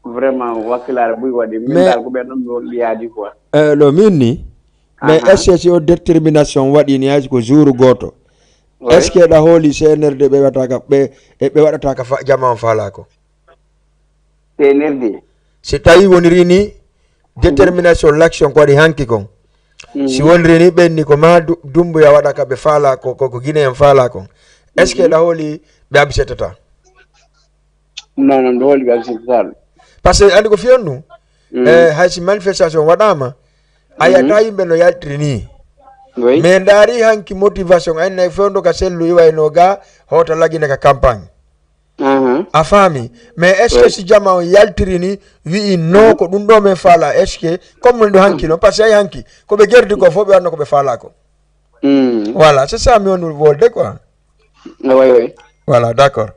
Vraiment wakkilare buy waɗi. Min Mais- dal ko ɓen noon ɗo yaadi quoi. Eh, ɗo min ni, mais Aha. Est-ce que si o détermination waɗi ni hay ko jour goto? Oui. Est-ce que ɗa hooli C N R D ɓe waɗata ka ɓe e ɓe waɗata ka fa- jama on faala ko? C N R D. Si tawi woniri ni détermination l'action ko waɗi hanki kon. Si woniri ni ɓen ni ko ma du- Dumbuya waɗa ka ɓe faala ko ko ko Guinéen faala kon. Est-ce que ɗa hooli ɓe absetata? Non, non, ɗo hooli ɓe absetata. Parce que andi ko fiyon ɗum. Mm. Eh, hay si manifestation waɗama, a yiyata yimɓe no yaltiri ni. Oui. Mais ndaari hanki motivation, ay nay fewndo ka sellu iwayno ga, hota lagine ka campagne. Aha. A faami? Mais est-ce que Oui. Si jama on yaltiri ni, wi'i no ko ɗum ɗo min faala, est-ce que comme woni ɗo hanki non, parce que ay hanki ko ɓe gerdi ko fof ɓe wanno ko ɓe faala ko. Mm. Voilà, c'est ça mi woni wolde quoi. Oui, oui. Voilà, d'accord.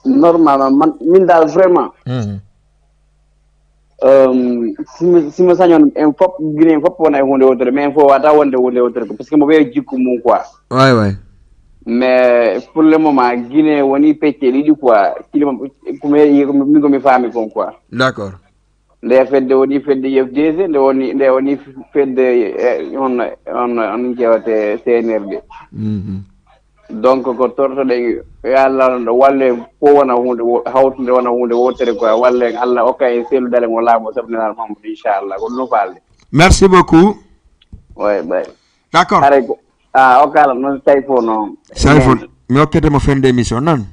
Normalement man min dal vraiment. Mhm. Euh, simo simo sañon en fop Guinée fop wona e hunde wotere, mais en fo wata wonde hunde wotere ko parce que mo ɓe jikku mum quoi. Way way. Mais pour le moment Guinée woni pecce ɗiɗi quoi, kilima kome yi min komi faami kon quoi. D'accord. Nde fedde woni fedde U F D C, nde woni nde woni fedde eh, on on on jewate C N R D. Mhm. Donc ko tortoɗen yo Allah ɗo walle ko wona hunde wo- hawtude wona hunde wotere quoi, walle Allah okka en selu dale mo laamu sabnal Mamadou inchallah ko ɗum faalde. Merci beaucoup. Way bay. D'accord. Haray ko a okkala noon Sayfo noon. Sayfo, mi hokkete mo fende émission nan.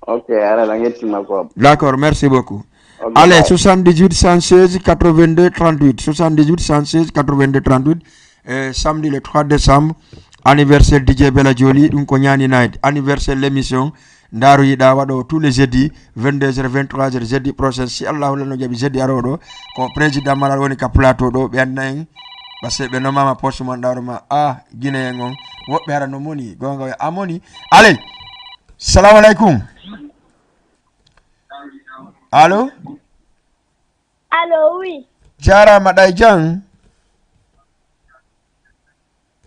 Ok, haray la ngettima ko. D'accord, merci beaucoup. Ok, Allez, bye. Soixante-dix-huit cent seize quatre-vingt-deux trente-huit, soixante-dix-huit cent seize quatre-vingt-deux trente-huit. Eh, samedi le trois décembre, anniversaire D J Bella Joli, ɗum ko ñaani night, anniversaire l'émission Ndaaru Yiɗa waɗo tous les jeudis, vingt-deux heures, vingt-trois heures, jeudi prochain, si Allahu lano jaɓi, jeudi arooɗo, ko président Malal woni ka plateau ɗo, ɓe anna en, parce que ɓe nomama poste mon ɗawroma, ah, Guinéen on, woɓɓe hara no moni, gonga a moni. Allez, salamu aleykum. Allo? Allô, oui. Jarama ɗay jang.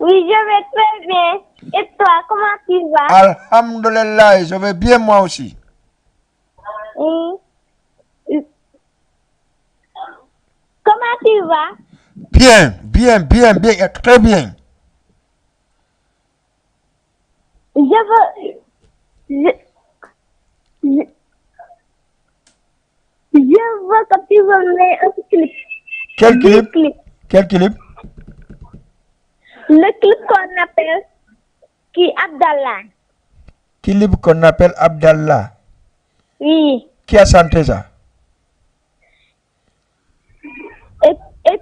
Oui, je vais très bien. Et toi, comment tu vas? Alhamdulillah, je vais bien moi aussi. Oui. Comment tu vas? Bien, bien, bien, bien, et très bien. Je veux, je, je, je veux que tu me mets un clip. Quel Deux clip? clips. Quel clip? Le clip qu'on appelle qui Abdallah. Clip qu'on appelle Abdallah. Oui. Qui a chanté ça? Et, et,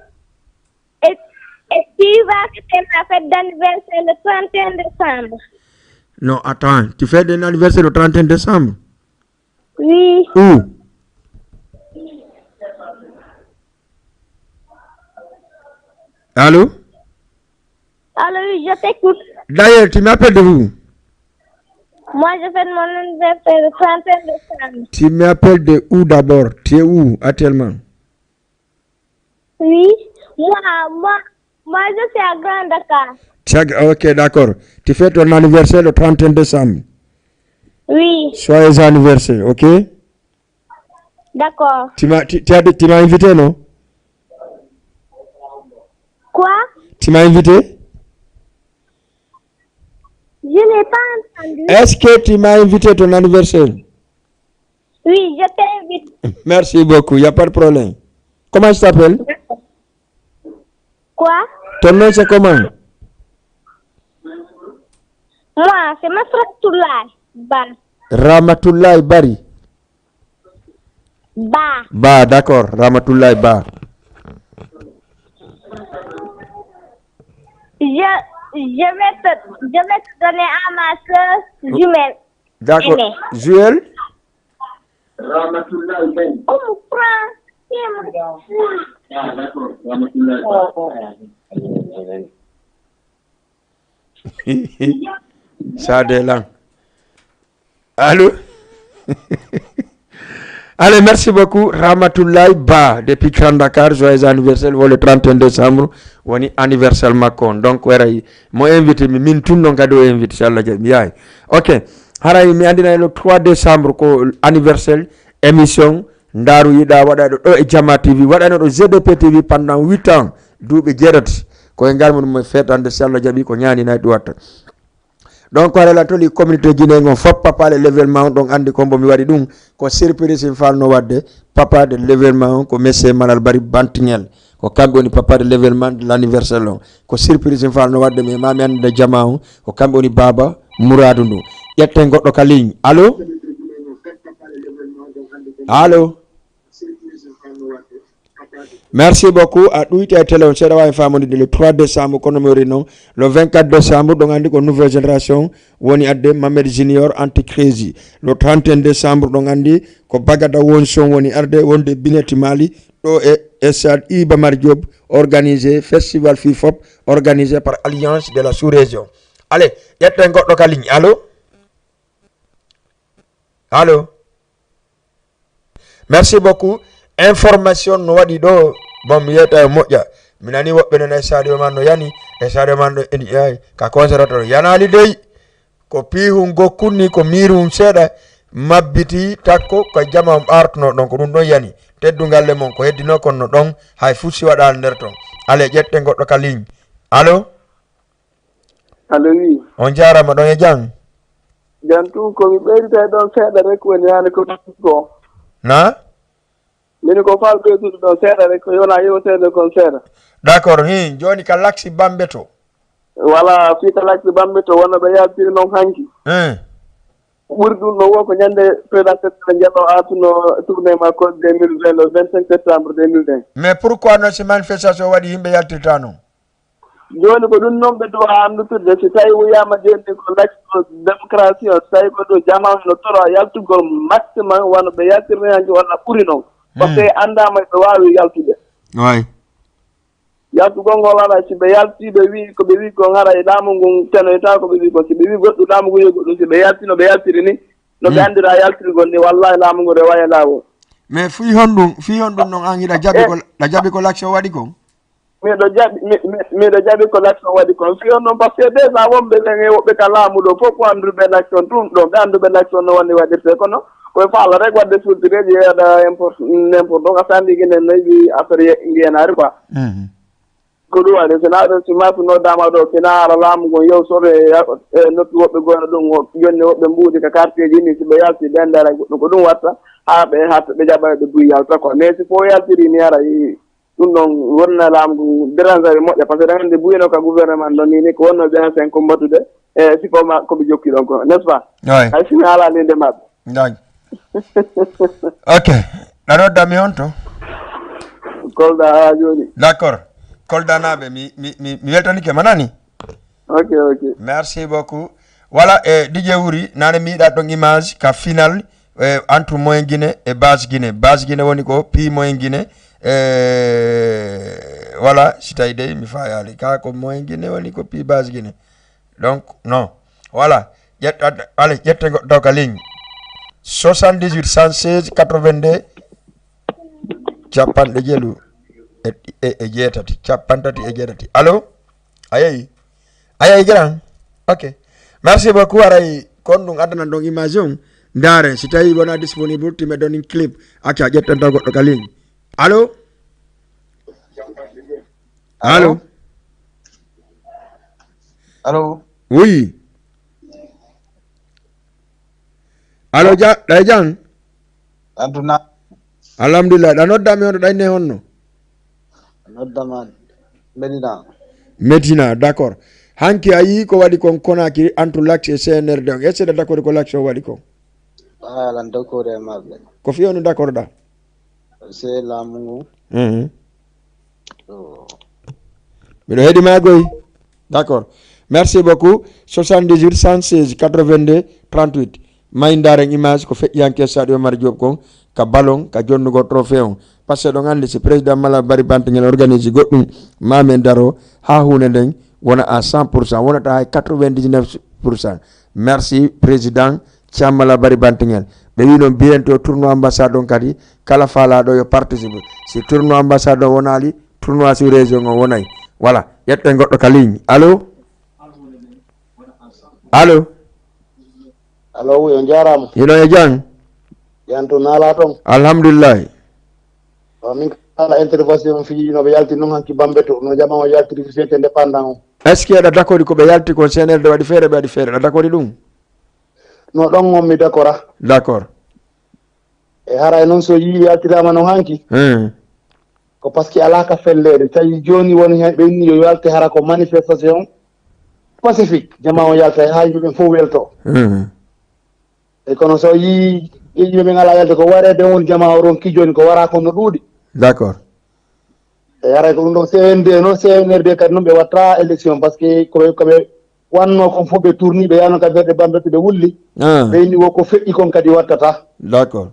et, et tu vas fêter ma fête d'anniversaire le trente et un décembre. Non, attends, tu fais un anniversaire le trente et un décembre? Oui. Où? Allô? Alors, oui, je t'écoute. D'ailleurs, tu m'appelles de où? Moi, je fête mon anniversaire le trente et un décembre. Tu m'appelles de où d'abord? Tu es où actuellement? Oui. Moi, moi, Moi, je suis à Grand Dakar. Chaque, ok, d'accord. Tu fais ton anniversaire le trente et un décembre. Oui. Joyeux anniversaire, ok? D'accord. Tu m'as, tu, tu as, tu m'as invité, non? Quoi? Tu m'as invité? Je n'ai pas entendu. Est-ce que tu m'as invité ton anniversaire? Oui, je t'invite. Merci beaucoup, il n'y a pas de problème. Comment tu t'appelles? D'accord. Quoi? Ton nom, c'est comment? Moi, c'est Masratullah Ba. Ramatoulaye Bari. Ba. Ba, d'accord. Ramatoulaye Ba. Je, je vais te, je vais te donner à ma soeur jumelle. D'accord. Aimée. Joël? Comme prend. Ça de là. Allô? Allez, merci beaucoup. Ramatoulaye Ba, depuis Grand Dakar, joyeux anniversaire, pour le trente et un décembre, woni anniversaire makko on. Donc, waray, mo invité mi, min tun non kadi o invité, inchallah, jaɓi, yaay. Ok, haray mi andina le trois décembre ko anniversaire émission Ndaaru Yiɗa waɗayɗo ɗo e Jama T V, waɗayno ɗo G D P T V pendant huit ans, duuɓi jeetati. Ko e ngal muɗum e feetande, si Allah jaɓi, ko ñaani nay ɗum watta. Donc, haray la toli communauté Guinée ngon fop, papa le l'événement on, ɗon andi ko mbo mi waɗi ɗum, ko surprise mi falno waɗde. Papa de l'événement on ko monsieur Malal Bari Bantingel, ko kamɓe woni papa de l'événement de l'anniversaire on. Ko surprise mi falno waɗde, mais ma mi annda jama on, ko kamɓe woni baba Muradu ndu. Ƴetten goɗɗo ka ligne. Allô? Allô? Merci beaucoup. A ɗuyte e télé on seeɗa, waawi faamodinde le trois décembre, kono mi wari noon le vingt-quatre décembre, ɗon anndi ko nouvelle génération woni adde Mamed Junior Anti Crazy. Le trente et un décembre, ɗon anndi ko Bagada Wonson woni arde wonde Bineti Mali ɗo e stade Iba Mar Diop, organisé festival fii fop, organisé par Alliance de la Sous-Région. Allez, ƴetten goɗɗo ka ligne. Allô? Allô? Merci beaucoup. Information no waɗi ɗo. Bon, mi yetta e moƴƴa. Mi nani woɓɓe nana e Sadio Man no yani. E Sadio Man ɗo eni yaay. Ka concert to yanali dey. Ko piihun gokkun ni, ko miirun seeɗa. Mabbiti takko ka jama on artuno ɗon. Ko ɗum ɗon yani. Teddungal le mon. Ko heddino kon no ɗon. Hay fusi waɗal nder ton. Ale ƴette goɗɗo ka ligne. Allô? Allo, wi. On jaarama, ɗon e jam? Jam tun, ko mi ɓeydita e ɗon seeɗa rek woni yani ko ko. Na? Mini ko fal ɓeydude ɗon seeɗa rek, ko yona yew seeɗa kon seeɗa. D'accord, hin, joni ka laksi Bambe to. Wala, fii ka laksi Bambe to, wonno ɓe yaltiri noon hanki. Hein. Ɓuri ɗum no wo ko ñande président Setsala Jallo artuno tournée makko deux mille vingt, le vingt-cinq septembre deux mille vingt. Mais pourquoi non si manifestation waɗi yimɓe yaltirta noon? Jooni ko ɗum noon ɓe duwa anndutude, si tawi wiyaama jooni ko laction démocratie on, si tawi ko ɗo jama no toro yaltugol maximum wano ɓe yaltirni hanki walla ɓuri noon. Parce que anndaama ɓe waawi yaltude. Waay. Yaltugol ngol ara, si ɓe yalti, ɓe wii ko ɓe wii kon ara e laamu ngun tenoyta ko ɓe wii kon. Si ɓe wii goɗɗum laamu ngun yo goɗɗum, si ɓe yalti no ɓe yaltiri ni, no ɓe anndira yaltirgol ni, wallahi laamu ngun rewa e laawol. Mais fii honɗum, fii honɗum non an hiɗa jaɓi ko, ɗa jaɓi ko laction waɗi kon? Miɗo jaɓi, mi, mi, miɗo jaɓi ko laction waɗi kon. Fii on non, parce que déjà wonɓe ɓen e woɓɓe ka laamu ɗo fof ko annduɓe laction ɗum ɗo, ɓe annduɓe laction no woni waɗirte kono koye faala rek waɗde sultureeji e waɗa import, n'importe, donc a sandi ginen nayi wi affaire ye, ngenaari quoi. Mhm. Ko ɗum waɗi, so naa ɗum, si maafi noddaama ɗo, si naa ara laamu ngon yew sore e, e nokki woɓɓe goyno ɗum, wo-, jonni woɓɓe mbuuɗi ka quartier ji ni, si ɓe yalti ɓe anndaara goɗɗum, ko ɗum watta haa ɓe hatta ɓe jaɓa ɓe buy yalta quoi. Mais si fof yaltiri ni ara yi, ɗum ɗon wonna laamu ngun dérange ɓe moƴƴa, parce que ɗen anndi buyino ka gouvernement ɗon ni, ni ko wonno ɓe ancien ko mbattude, e si ko ma, ko ɓe jokki ɗon ko, n'est-ce pas? Hay si mi haalani nde maɓɓe. Dañ. Ok. Ɗa nodda mi on to? Kolda haa jooni. D'accord. Kolda naaɓe, mi, mi, mi, mi weltanike ma nani? Ok, ok. Merci beaucoup. Voilà, e D J Wuri, nane mi yiɗa ɗon image ka final, e, entre Moyen Guinée e Base Guinée. Base Guinée woni ko pi Moyen Guinée. E, voilà, si tawi dey mi fayaali. Ka ko Moyen Guinée woni ko pi Base Guinée. Donc, non. Voilà. Ƴetta, allez, ƴette goɗɗo ka ligne. Soixante-dix-huit, cent seize, quatre-vingt-deux, capanɗe jeelu. e, e, e jeetati, capanɗe tati e jeetati. Allo? A yehi? A yehi, grand? Ok. Merci beaucoup. Aray, kon ɗum addanan ɗon image on. Ndaare, si tawi wona disponible, time donin clip. Acca, ƴetten taw goɗɗo ka ligne. Allo? Allo? Allo? Oui. Allo, ja, ɗay jang? Aduna. Alhamdulillah. Ɗa nodda mi hono ɗay ne honno? Noddama Medina. Medina, d'accord. Hanki a yii ko waɗi kon Conakry entre Lac e C N R D on. Est-ce que d'accord ko Lac o waɗi kon? Ala d'accord e maɓɓe. Ko fiyo no d'accord ɗa? C'est laamu ngu. Mhm. Oh. Miɗo heɗi ma goy. D'accord. Merci beaucoup. Soixante-dix-huit, cent seize, quatre-vingt-deux, trente-huit. May ndaren image ko feƴƴiyanke Sadio Omar Diop kon, ka ballon, ka jonnugol trophée on. Parce que ɗon anndi si président Mala Bari Bantingel organise goɗɗum, ma men daro ha huunde nden wona à cent pour cent, wonata hay quatre-vingt-dix-neuf pour cent. Merci président Thiam Mala Bari Bantingel. Ɓe wi noon biyen to tournoi ambassade on kadi, kala faalaaɗo yo participe. Si tournoi ambassade on wonaali, tournoi sur région on wonay. Voilà, ƴetten goɗɗo ka ligne. Allo? Allo? Allo, wi, on jaaraama. Hino e jam? Yan to naala ton. Alhamdulillahi. O min kala intervention fii no ɓe yalti non hanki Bambe to, no jama o yaltiri fii fête indépendant on. Est-ce que aɗa dakori ko ɓe yalti kon C N R D waɗi feere, ɓe waɗi feere? Aɗa dakori ɗum? No ɗon on mi dakora. D'accord. E haray noon so yii yaltiraama noon hanki. Hmm. Ko parce que alaa ka felleede. Tawi jooni woni heen ɓe inni yo yalte hara ko manifestation pacifique. Jama o yalta haa yimɓe ɓen fof welto. Hmm. E kono so yii yimɓe ɓen alaa yalte ko wareede on jama o ronki jooni ko wara kon no ɗuuɗi. D'accord. E haray ko ɗum ɗon C N D noon, C N R D kadi noon ɓe watta élection parce que ko ɓe, ko ɓe wanno kon fof ɓe tourni, ɓe yano ka berɗe Bambe to ɓe wulli. Ah. Ɓe inni wo ko feƴƴi kon kadi wattata. D'accord.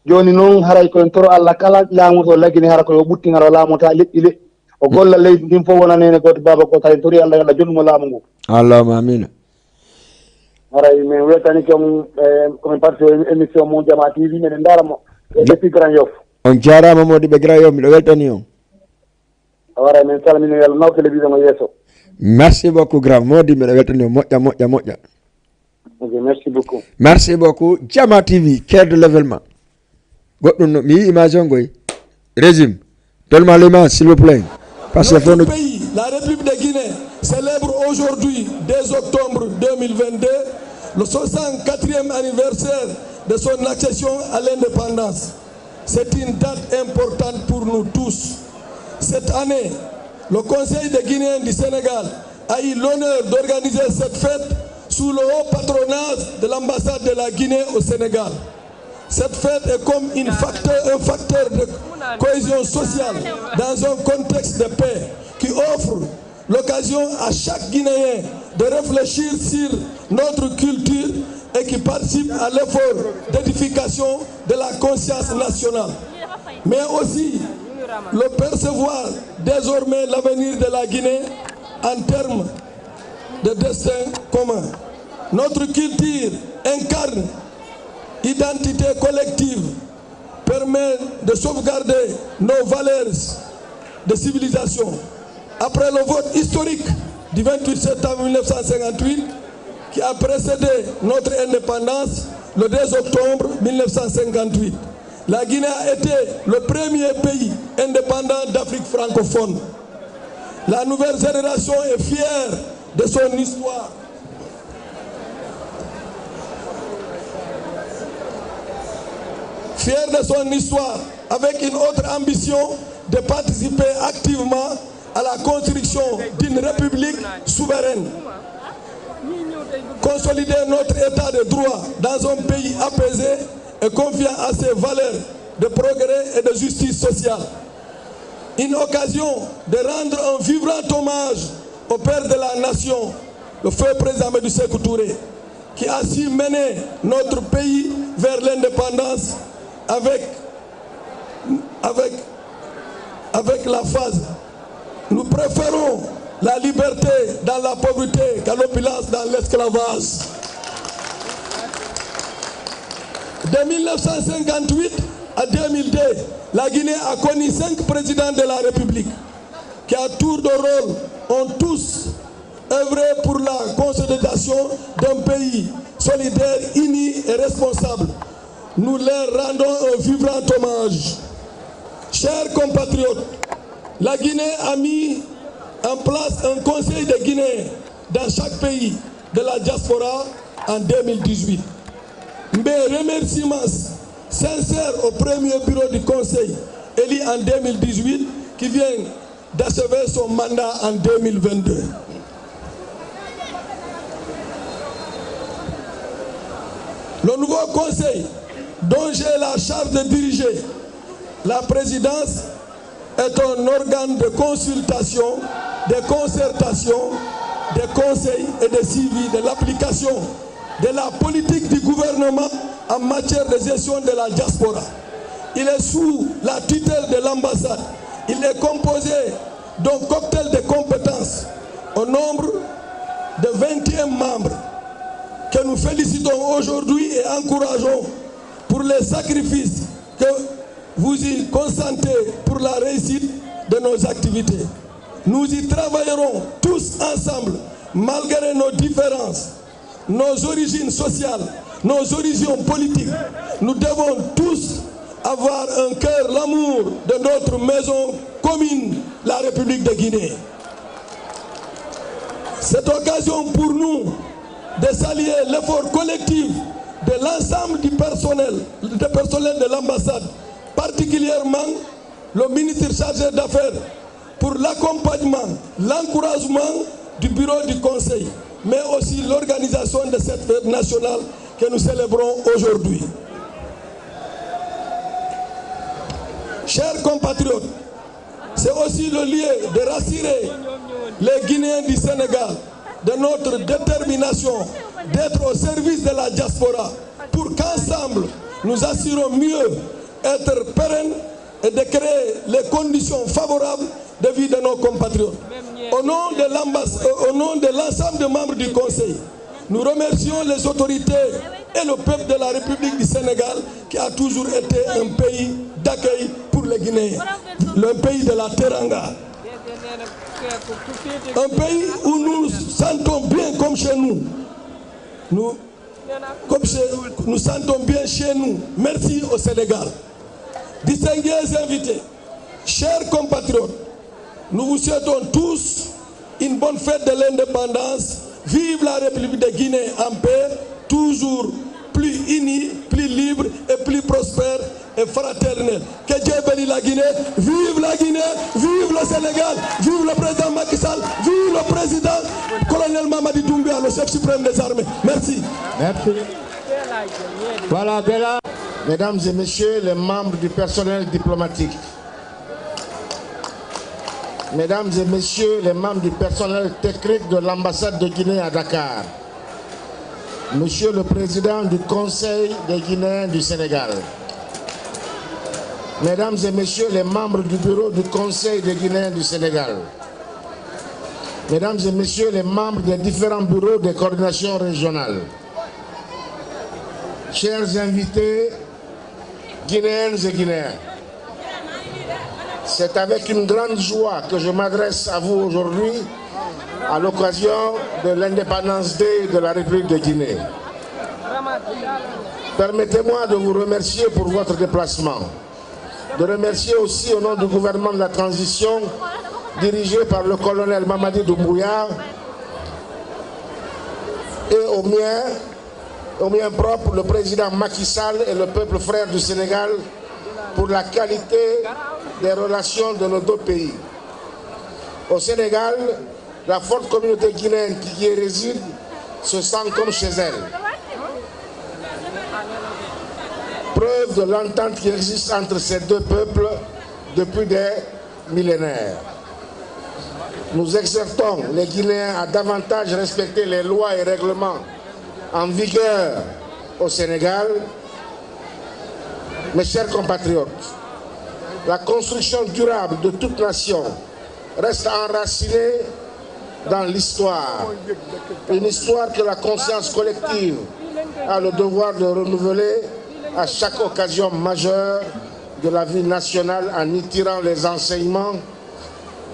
Jooni noon haray ko en toro Allah kala laamu to La Guinée hara ko yo ɓuttin hara o laamota leƴƴi leƴƴi. O golla leydi ndin fof wona neene gooto baaba gooto, hay en tori Allah yo Allah jonnumo laamu ngu. Allahumma amina. Haray min weltanike on, eh, komin parti émission mo Jama T V, meɗen ndaara mo. E depuis Grand Yoff. On jaaraama moodi ɓe Grand Yoff, miɗo weltani on. A waray, min salmini, yo Allah naw télévision o yeeso. Merci beaucoup, grand. Moodi, mbiɗa weltani, moƴƴa, moƴƴa, moƴƴa. Ok, merci beaucoup. Merci beaucoup. Jama T V, cœur de l'événement. Goɗɗum no, mi yii image on goy. Régime. Donne-moi l'image, s'il vous plaît. Parce que Notre pays, la République de Guinée, célèbre aujourd'hui, deux octobre deux mille vingt-deux, le soixante-quatrième anniversaire de son accession à l'indépendance. C'est une date importante pour nous tous. Cette année, le Conseil des Guinéens du Sénégal a eu l'honneur d'organiser cette fête sous le haut patronage de l'ambassade de la Guinée au Sénégal. Cette fête est comme une facteur, un facteur de cohésion sociale dans un contexte de paix qui offre l'occasion à chaque Guinéen de réfléchir sur notre culture et qui participe à l'effort d'édification de la conscience nationale. Mais aussi le percevoir désormais l'avenir de la Guinée en termes de destin commun. Notre culture incarne identité collective, permet de sauvegarder nos valeurs de civilisation. Après le vote historique du vingt-huit septembre mille neuf cent cinquante-huit, qui a précédé notre indépendance le deux octobre mille neuf cent cinquante-huit, la Guinée a été le premier pays indépendant d'Afrique francophone. La nouvelle génération est fière de son histoire. Fière de son histoire, avec une autre ambition de participer activement à la construction d'une république souveraine. Consolider notre état de droit dans un pays apaisé et confiant à ses valeurs de progrès et de justice sociale. Une occasion de rendre un vibrant hommage au père de la nation, le feu président Amadou Sékou Touré, qui a su mener notre pays vers l'indépendance avec, avec, avec la phase. Nous préférons la liberté dans la pauvreté qu'à l'opulence dans l'esclavage. De mille neuf cent cinquante-huit à deux mille deux, La Guinée a connu cinq présidents de la République qui, à tour de rôle, ont tous œuvré pour la consolidation d'un pays solidaire, uni et responsable. Nous leur rendons un vibrant hommage. Chers compatriotes, la Guinée a mis en place un conseil de Guinée dans chaque pays de la diaspora en deux mille dix-huit. Mes remerciements sincères au premier bureau du conseil élu en deux mille dix-huit qui vient d'achever son mandat en deux mille vingt-deux. Le nouveau conseil dont j'ai la charge de diriger la présidence est un organe de consultation, de concertation, de conseil et de suivi de l'application de la politique du gouvernement en matière de gestion de la diaspora. Il est sous la tutelle de l'ambassade. Il est composé d'un cocktail de compétences au nombre de vingt et un membres que nous félicitons aujourd'hui et encourageons pour les sacrifices que vous y consentez pour la réussite de nos activités. Nous y travaillerons tous ensemble, malgré nos différences, nos origines sociales, nos origines politiques. Nous devons tous avoir un cœur, l'amour de notre maison commune, la République de Guinée. Cette occasion pour nous de saluer l'effort collectif de l'ensemble du personnel, des personnels de l'ambassade, particulièrement le ministre chargé d'affaires, pour l'accompagnement, l'encouragement du bureau du conseil, mais aussi l'organisation de cette fête nationale que nous célébrons aujourd'hui. Chers compatriotes, c'est aussi le lieu de rassurer les Guinéens du Sénégal de notre détermination d'être au service de la diaspora pour qu'ensemble nous assurons mieux être pérennes et de créer les conditions favorables de vie de nos compatriotes. Au nom de l'ambass-, au nom de l'ensemble des membres du Conseil, nous remercions les autorités et le peuple de la République du Sénégal qui a toujours été un pays d'accueil pour les Guinéens, le pays de la Teranga. Un pays où nous nous sentons bien comme chez nous. Nous, comme chez, nous sentons bien chez nous. Merci au Sénégal. Distingués invités, chers compatriotes, nous vous souhaitons tous une bonne fête de l'indépendance. Vive la République de Guinée en paix, toujours plus unie, plus libre et plus prospère et fraternelle. Que Dieu bénisse la Guinée. Vive la Guinée. Vive le Sénégal. Vive le président Macky Sall. Vive le président colonel Mamadi Doumbouya, le chef suprême des armées. Merci. Merci. Voilà, Bella. Mesdames et messieurs les membres du personnel diplomatique, Mesdames et Messieurs les membres du personnel technique de l'ambassade de Guinée à Dakar, Monsieur le Président du Conseil des Guinéens du Sénégal, Mesdames et Messieurs les membres du bureau du Conseil des Guinéens du Sénégal, Mesdames et Messieurs les membres des différents bureaux de coordination régionale, chers invités, Guinéennes et Guinéens, c'est avec une grande joie que je m'adresse à vous aujourd'hui à l'occasion de l'Independence Day de la République de Guinée. Permettez-moi de vous remercier pour votre déplacement, de remercier aussi au nom du gouvernement de la transition dirigé par le colonel Mamadi Doumbouya et au mien au mien propre le président Macky Sall et le peuple frère du Sénégal pour la qualité des relations de nos deux pays. Au Sénégal, la forte communauté guinéenne qui y réside se sent comme chez elle. Preuve de l'entente qui existe entre ces deux peuples depuis des millénaires. Nous exhortons les Guinéens à davantage respecter les lois et règlements en vigueur au Sénégal. Mes chers compatriotes, la construction durable de toute nation reste enracinée dans l'histoire, une histoire que la conscience collective a le devoir de renouveler à chaque occasion majeure de la vie nationale en y tirant les enseignements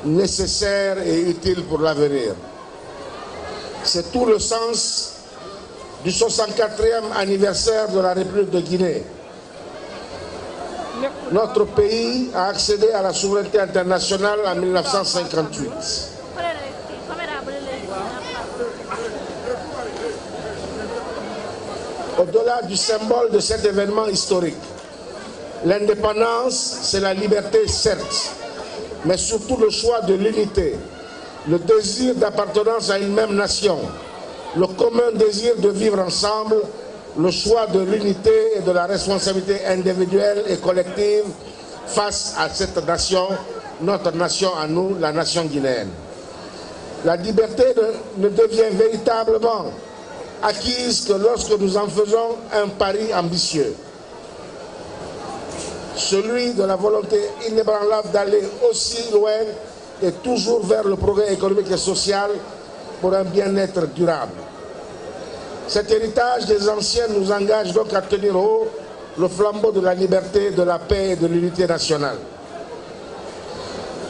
nécessaires et utiles pour l'avenir. C'est tout le sens du soixante-quatrième anniversaire de la République de Guinée. Notre pays a accédé à la souveraineté internationale en mille neuf cent cinquante-huit. Au-delà du symbole de cet événement historique, l'indépendance, c'est la liberté, certes, mais surtout le choix de l'unité, le désir d'appartenance à une même nation, le commun désir de vivre ensemble, le choix de l'unité et de la responsabilité individuelle et collective face à cette nation, notre nation à nous, la nation guinéenne. La liberté ne, ne devient véritablement acquise que lorsque nous en faisons un pari ambitieux, celui de la volonté inébranlable d'aller aussi loin et toujours vers le progrès économique et social pour un bien-être durable. Cet héritage des anciens nous engage donc à tenir haut le flambeau de la liberté, de la paix et de l'unité nationale.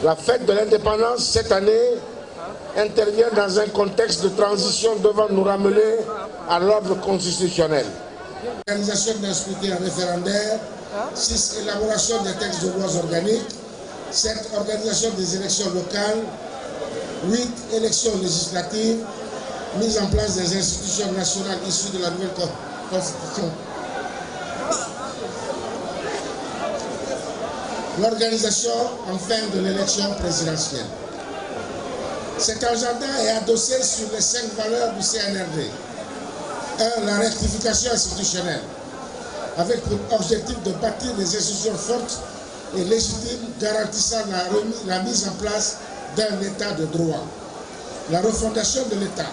La fête de l'indépendance cette année intervient dans un contexte de transition devant nous ramener à l'ordre constitutionnel. Organisation d'un scrutin référendaire, six, élaboration des textes de lois organiques, sept, organisation des élections locales, huit, élections législatives, mise en place des institutions nationales issues de la nouvelle co- constitution, l'organisation enfin de l'élection présidentielle. Cet agenda est adossé sur les cinq valeurs du C N R D. Un, la rectification institutionnelle, avec pour objectif de bâtir des institutions fortes et légitimes garantissant la, remis- la mise en place d'un état de droit. La refondation de l'État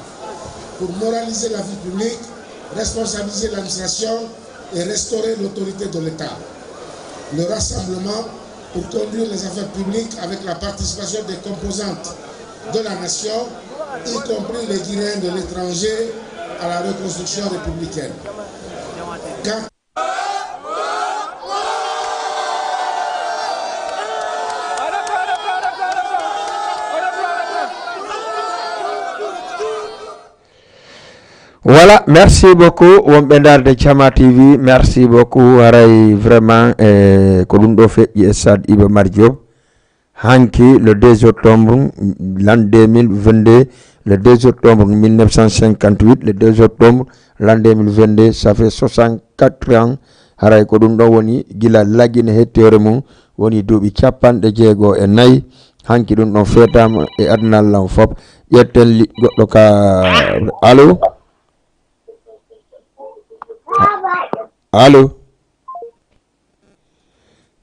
pour moraliser la vie publique, responsabiliser l'administration et restaurer l'autorité de l'État. Le rassemblement pour conduire les affaires publiques avec la participation des composantes de la nation, y compris les Guinéens de l'étranger, à la reconstruction républicaine. Quatre, Voilà, merci beaucoup wonɓe ndaarde Cama T V, merci beaucoup. Haray vraiment e ko ɗum ɗo feƴƴi e stade Iba Mar Diop. Hanki le deux octobre l'an deux mille vingt-deux, le deux octobre mille neuf cent cinquante-huit, le deux octobre l'an deux mille vingt-deux, ça fait soixante-quatre ans. Haray ko ɗum ɗo woni gila lagine hettoore mum woni duuɓi capanɗe jeego e nayi. Hanki ɗum ɗon feetaama e aduna lan fof. Ƴetten li- goɗɗo ka. Allo? Allo?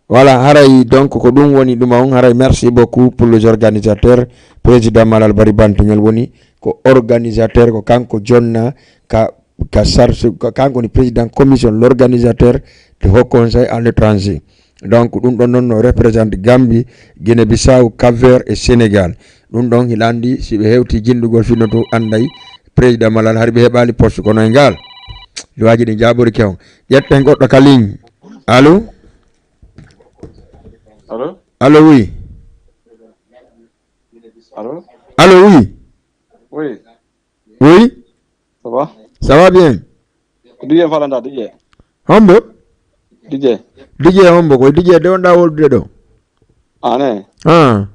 Voilà, haray donc ko ɗum woni ɗuma on. Haray merci beaucoup pour les organisateurs. Président Malal Bari Bantingel woni ko organisateur, ko kanko jonna ka ka sarse kanko woni président commission l'organisateur de haut conseil à l'étranger. Donc ɗum ɗon noon no représente Gambie, Guinée Bissau, Cap Vert e Sénégal. Ɗum ɗon hiɗa anndi si ɓe hewti jinndugol fino to annday président Malal hari ɓe heɓaali poste kono e ngal luwaaji ɗi jaaɓori kewon. Ƴetten goɗɗo ka ligne. Allo? Allo? Allo, oui. Allo? Allo, oui. Oui. Oui. Ça va? Ça va bien? Ko Didier Falanda, Didier. Hombo? Didier. Didier hombo? Ko Didier de on ɗa woldude ɗo? Ane. Ah.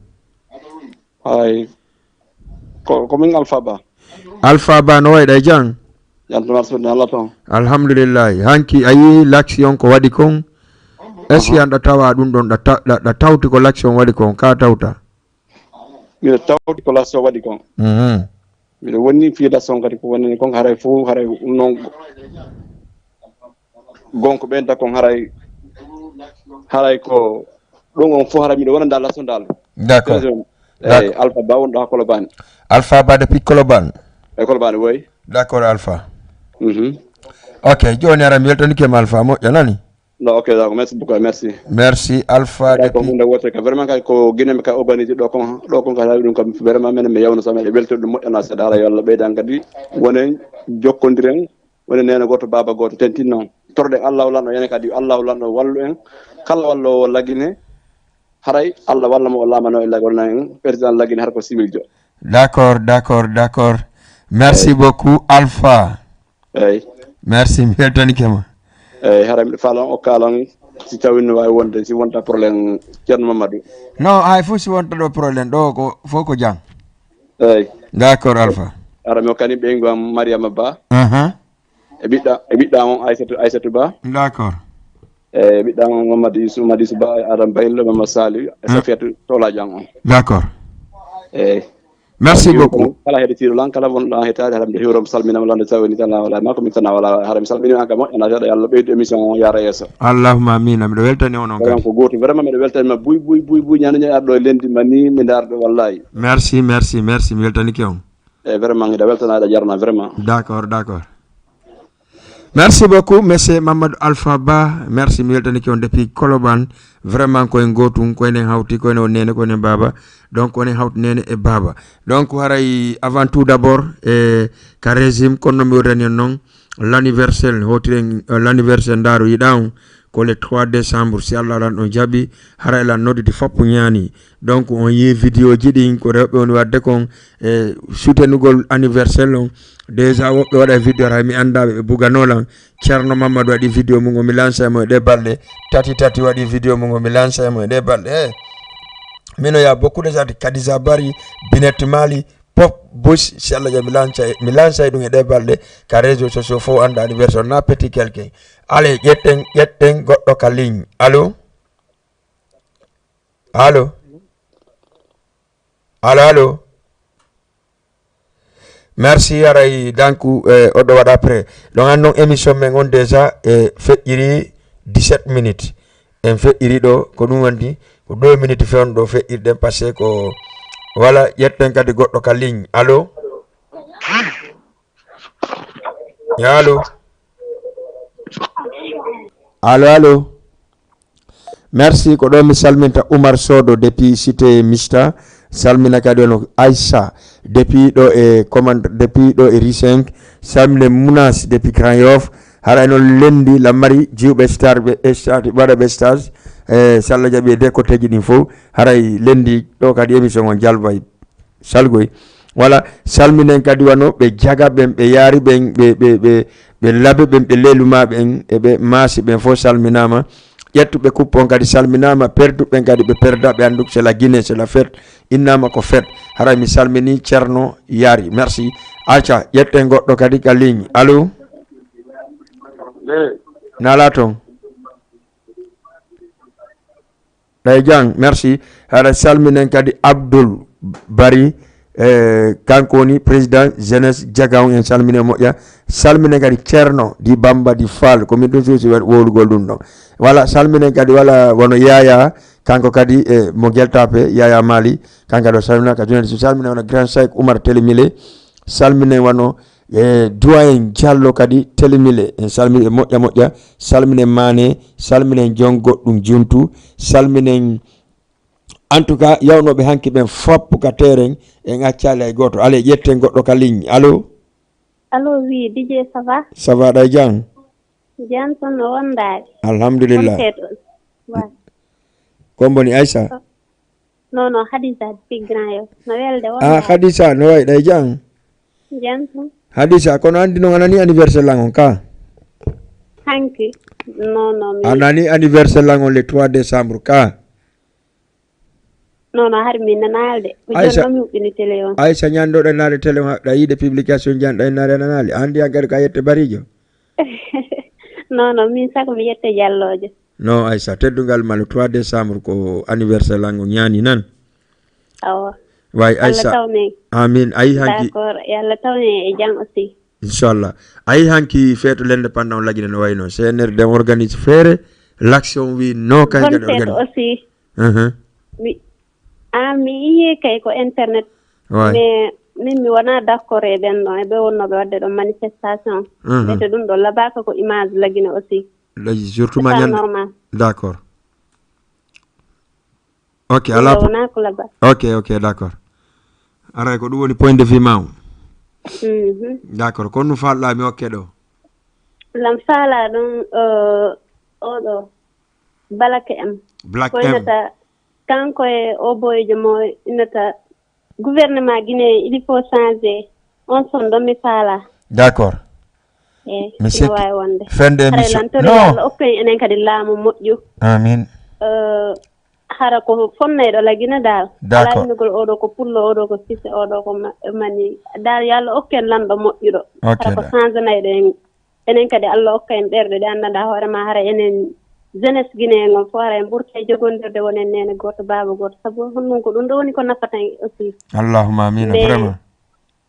Ay. Ko ko min Alpha Ba. Alpha Ba no wayɗa e jang? Yanto mar sudni Allah ton. Alhamdulillahi. Hanki a yi l'action ko waɗi kon? Est ce que an ɗa tawa ɗum ɗon ɗa ta- ɗa- ɗa tawti ko l'action waɗi kon ka tawta? Miɗo tawti ko l'action waɗi kon. Mhm. Miɗo wonni fii l'action kadi ko wonani kon haray fof haray ɗum noon gonko ɓenta kon haray haray ko ɗum on fof haray miɗo wonanda l'action dal. D'accord. Eyi Alpha Ba wonɗo ha Kolobani. Alpha Ba depuis Colobane. E Kolobani woy. D'accord Alpha. Mhm. Ok, joni ara mi weltanike ma Alpha, moƴƴa nani? Non, ok, d'accord, merci beaucoup, merci. Merci Alpha Kay ko depuis. Hunde wotere ka vraiment kay ko Guinée mi kay organiser ɗo kon ɗo kon ka hawi ɗum kam vraiment menen mi yawno sama e weltorde ɗum moƴƴana seeɗa ala yo Allah ɓeydan kadi wonen jokkondiren wonen nena goto baba goto tentin noon torɗen Allahu lanɗo yene kadi Allahu lanɗo wallu en Kala walloowo Lagine, haray Allah walla mo o laamano e Lagine, président Lagine hara ko civil jo. D'accord, d'accord, d'accord. Merci beaucoup, Alpha. Eyi. Merci, mi weltanike ma. Eyi, haray miɗo faala on o kaalan si tawii no waawi wonde, si wonta problème Ceerno Mamadou. Non, hay fof si wonta ɗo problème, ɗo ko fof ko jam. Eyi. D'accord, Alpha. Haray mi hokkani ɓeyngu am Mariama Ba. Aha. E ɓiɗɗa, e ɓiɗɗa on Aissatou, Aissatou Ba. D'accord. E ɓiɗɗa on Mamadou Yusuf, Mamadou Yusuf Ba, e Adam Baylo, Mamadou Saliou, e Safiatou Tolajan on. D'accord. Eyi. Merci beaucoup. Kala heɗitiiɗo lan, kala wonɗo an heɗitaade, haram de hiwrom salminama lan de tawini tan wala ma ko min tan wala haram salmini an ka moƴƴana seeɗa, yo Allah ɓeydu émission o yaara yeeso. Allahumma amin, miɗo weltani onon Vraiment kadi. Ko gotum, vraiment miɗo weltani ma buy buy buy buy, ñande ñande arɗo e lendi ma ni mi darɗo wallahi. Merci, merci, merci, mi weltanike on. E vraiment hiɗa weltana, aɗa jarna vraiment. D'accord, d'accord. Merci beaucoup, monsieur Mamadou Alpha Ba. Merci, mi weltanike on depuis Koloban. Vraiment ko en gotum, ko enen hawti, ko enen on nene, ko enen baba. Donc ko enen hawti nene e baba. Donc haray avant tout d'abord e ka régime, kono no mi wordani en noon, l'anniversaire, hotiren euh, l'anniversaire ndaaro yiɗa on, ko le trois décembre, si Allah lan ɗon jaɓi, hara elan nodditi foppu ñaani. Donc on yi vidéo ji ɗin, ko rewɓe woni wadde kon e soutenugol anniversaire on. Déjà woɓɓe waɗa vidéo, hay mi annda ɓe, ɓe bugano lan. Ceerno Mamadou waɗi vidéo mum o, mi lansa mo e ɗe balɗe. Tati tati waɗi vidéo mum o, mi lansa mo e ɗe balɗe. Eh, mino ya beaucoup de sati Kadisa Bari, Binet Mali, Pop Bush, si Allah jaɓi mi lansa, mi lansa ɗum e ɗe balɗe ka réseau sociaux fof annda anniversaire na petit quelqu'un. Allez, ƴetten, ƴetten goɗɗo ka ligne. Allô? Allô? Allô, allô? Merci, haray donc e oɗo waɗa après. Donc an non émission men on déjà e feƴƴiri dix-sept minutes. En feƴƴiri ɗo, ko ɗum woni ko deux minutes fewndo ɗo feƴƴirɗen, parce que ko wala ƴetten kadi goɗɗo ka ligne. Allô? Allô? Allô, allô? Merci, ko ɗo mi salminta Oumar Sodo depuis Cité Mista. Salmina kadi on Aissa depuis ɗo e commande, depuis ɗo e Rue cinq. Salmine Mounas depuis Grand Yoff. Hara e noon lendi la mari jiwɓe star ɓe stage, waɗa ɓe stage. E so Allah jaɓi e de kotteji ɗin fof. Haray lendi ɗo kadi émission on jalbay. Salgoy. Wala salminen kadi wano ɓe jaga ɓen, ɓe yaari ɓen, ɓe ɓe ɓe ɓe labe ɓen, ɓe leluma ɓen e ɓe maasi ɓen fof salminama. Ƴettuɓe coupe on kadi salminama, perduɓe ɓen kadi ɓe perda, ɓe andu c'est la Guinée, c'est la fête, innama ko fête. Haray mi salmini Ceerno Yaari. Merci. Acca, ƴetten goɗɗo kadi ka ligne. Allô? Nala toon. Ɗay jang, merci. Haɗa salminen kadi Abdoul Bari, e kanko woni président jeunesse Jagaw, en salmine moƴƴa. Salminen kadi Ceerno di Bamba di Fall, ko min ɗum suusi wowlugol ɗum ɗon. Wala salminen kadi wala wono Yaya, kanko kadi e mo Geltape, Yaya Mali, kanko kadi o salmina ka journaliste, salminen wono Grand Cheikh Oumar Telemile, salminen wano e Duwayen Jallo kadi Telemile, en salmini e moƴƴa moƴƴa, salminen Mane, salminen Jon Goɗɗum Juntu, salminen en tout cas yawnooɓe hanki ɓen fop ka terrain, en accaali hay gooto. Allez, ƴetten goɗɗo ka ligne. Allô? Allô, oui, D J, ça va? Ça va, ɗay jang? Jam tan no wondaade. Alhamdulillah. Feeto. Wa. Ko mboni Aissa? Non, non, Hadisa depuis Grand Yoff. No welde Ah, wondaade. Hadisa, no wayi ɗay jang? Jam tan. Hadisa, kono andi non anani anniversaire lan on ka? Hanki. Non, non, mi. Anani anniversaire lan on le trois décembre ka? Non, non, hari mi nanaali de. Ko Aissa. Jonno mi huɓɓini télé on. Aissa, ñandoɗa naade télé on, haɗa yiide publication jan ɗay naade nanaali. Andi an kadi ka yette Barijo? Non, non, min sako mi yette Jalloojo. Non, Aissa, teddungal ma le trois décembre ko anniversaire lan on ñaani nan. Awa. Way Allah Aissa. Tawne. Amin. Ayi hanki. D'accord, yo Allah tawne e jam aussi. Inchallah. Ayi hanki feeto lende pendant lagine no wayno. C N R D organise feere. L'action wi no kan Bonne kadi fête organise. Aussi. Mhm. Mi, ah, mi yiye kay ko internet. Way. Mais min mi wona d'accord e ɓen ɗon, e ɓe wonnooɓe waɗde ɗon manifestation. Mhm. Ɓete ɗum ɗo labaka ko image lagine aussi. Lay surtout C'est ma pas ñande. Normal. D'accord. Ok, Ɗum ala ɗo po- wona ko laba. Ok, ok, d'accord. Aray ko ɗum woni point de vue ma o. Mhm. D'accord. Kono no falɗa mi okke ɗo. Lan faala ɗum, euh, oɗo. Black M. Black M. Ko innata kanko e o boyjo mo innata gouvernement Guinée, il faut changer. On son ɗon mi faalaa. D'accord. Eyi, mi sikki waawi wonde. Fende émission. Haray lan tori Yalla okkoy enen kadi laamu moƴƴu. Amin. Eh, hara ko fonnayɗo la Guinée dal. D'accord. Alaa innugol oɗo ko pullo, oɗo ko sise, oɗo ko ma-, mani. Dal Yalla okken lanɗo moƴƴuɗo. Ok, hara ko change nayɗo en. Enen kadi Allah okka en ɓerɗe ɗe anndanɗaa hoore ma, hara enen jeunesse Guinée en on fof, hara en ɓurta e jogondirde wonen neene gooto, baaba gooto. Sabu honɗum ko ɗum ɗo woni ko nafata en aussi. Allahumma amina, mais vraiment.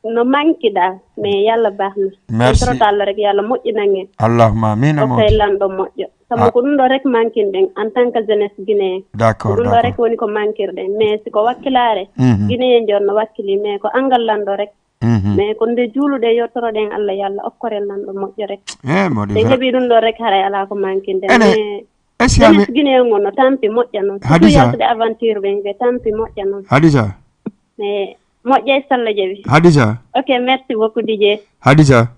No manki ɗa, mais Yalla baax na. Merci. En torata Allah rek, Yalla moƴƴinan en. Allahumma amina, okka en lanɗo moƴƴo. Sabu ko ɗum ɗo rek mankinɗen en tant que jeunesse Guinée en. D'accord, ko ɗum ɗo rek woni ko mankirɗen. Mais si ko wakkilaare, mhm, Guinée en jooni no wakkili, mais ko anngal lanɗo rek. Mhm. Mais ko nde juuluɗen, yettoroɗen Allah, yo Allah okkor en lanɗo moƴƴo rek. Eh, mawɗi. Sen heɓi ɗum ɗo rek, haray alaa ko mankinɗen. Ene, mais est-ce que jeunesse Guinée en on no tampi moƴƴa noon. Surtout Hadisa. Yaltude aventure ɓen, ɓe tampi moƴƴa noon. Hadisa. Mais moƴƴa e Salla Jaɓi. Hadisa. Ok, merci beaucoup, D J. Hadisa.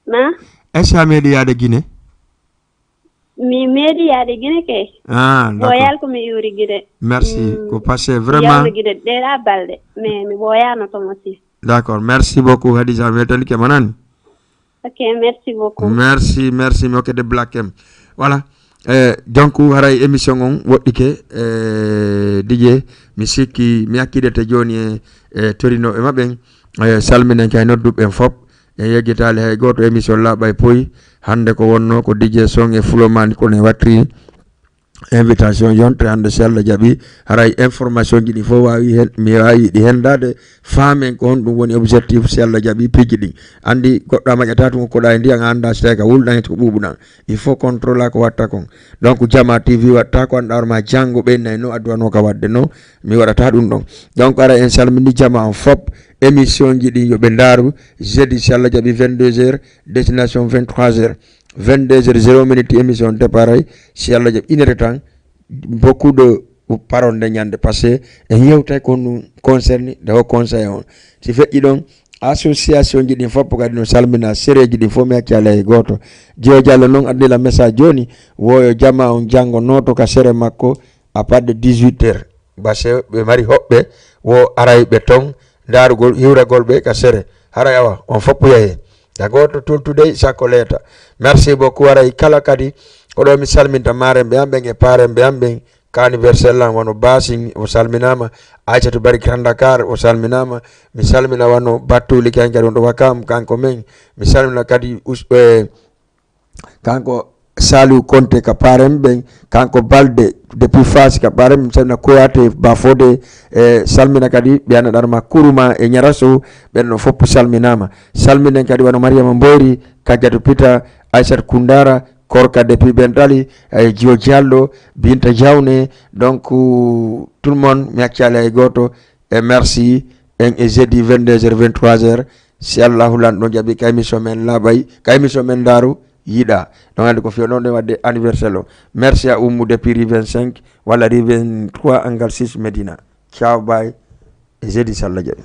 Na? Est-ce que a meeɗi yaade Guinée? Mi meeɗi yaade Guinée kay. Ah, d'accord. Royal ko mi iwri Guinée. Merci. Mm. Ko passé vraiment. Yawno Guinée ɗeɗa balɗe, mais mi ɓooyaano toon aussi. D'accord. Merci beaucoup, Hadisa. Mi weltanike ma nani. Ok, merci beaucoup. Merci, merci. Mi hokkete Black M. Voilà. Eh, donc, haray émission on woɗɗike, eh, D J, mi sikki, mi hakkidete jooni e, e torinooɓe maɓɓe en. Eh, salminen kay nodduɓe en fop. En yeggitaali hay gooto, émission laaɓay poyi. Hannde ko wonno ko D J Song e Fuloman kono e wattiri invitation yontere hannde, si Allah jaɓi. Haray information ji ɗi fof waawi hen, mi waawi ɗi hendaade, faamen ko honɗum woni objectif, si Allah jaɓi, piiji ɗin. Anndi goɗɗo a maƴata tun, koɗa e ndiyan, a annda si tawi ka wulɗan, ko ɓuuɓuɗan. Il faut contrôle ko watta kon. Donc, Jama T V watta ko annda hoore ma janngo ɓeynay no adduwano ka waɗde no, mi waɗata ɗum ɗon. Donc, ara en salmini jama on fop, émission ji ɗin yo ɓe ndaaru, jeudi si Allah jaɓi vingt-deux heures, destination vingt-trois heures. Vingt-deux heures zéro minute émission départ ay, si Allah jaɓi une heure de temps, beaucoup de parole nde ñande, parce que en yewtay ko honɗum concerni nde o conseil on. Si feƴƴi ɗon, association ji ɗin fof kadi no salmina, sereji ɗin fof mi acci alay e gooto. Jiyo Diallo noon addi la message jooni, woyo jama on janngo nooto ka sere makko à partir de dix-huit heures. Parce que ɓe mari hoɓɓe wo arayɓe ton ndaarugol hiwragol ɓe ka sere. Haray awa, on fof yahi. Ya gooto tultudey sakko leeta. Merci beaucoup, aray kala kadi. Ko ɗo mi salminta maarenɓe am ɓen e paarenɓe am ɓen. Ka anniversaire lan wano Basin, o salminaama. Aissatou Bari Grand Dakar, o salminaama. Mi salmina wano Battuli kan kadi wonɗo Wakam, kanko men. Mi salmina kadi us-, eh, kanko Saliou Konte ka paaren ɓen, kanko Balde depuis Fass ka paaren, mi salmina Kouyaté, Bafodé, e salmina kadi ɓe annda ɗar ma Kourouma e Niarasso, ɓen no fop salminaama. Salminen kadi wano Mariama Mbori, Kadiatou Pita, Aissata Koundara, Korka depuis Bentali, e Jio Diallo, Binta Diawne, donc, tout le monde, mi accaali hay gooto, e merci, en e jeudi vingt-deux heures, vingt-trois heures, si Allahu lanɗo jaɓi, ka émission men laaɓay, ka émission men ndaaru, yiɗa. Ɗon anndi ko fiyo ɗon ɗen waɗde anniversaire o. Merci à Oumou depuis rue vingt-cinq, walla rue vingt-trois, angle six Médina. Ciao, bye. E jeudi, si Allah jaɓi.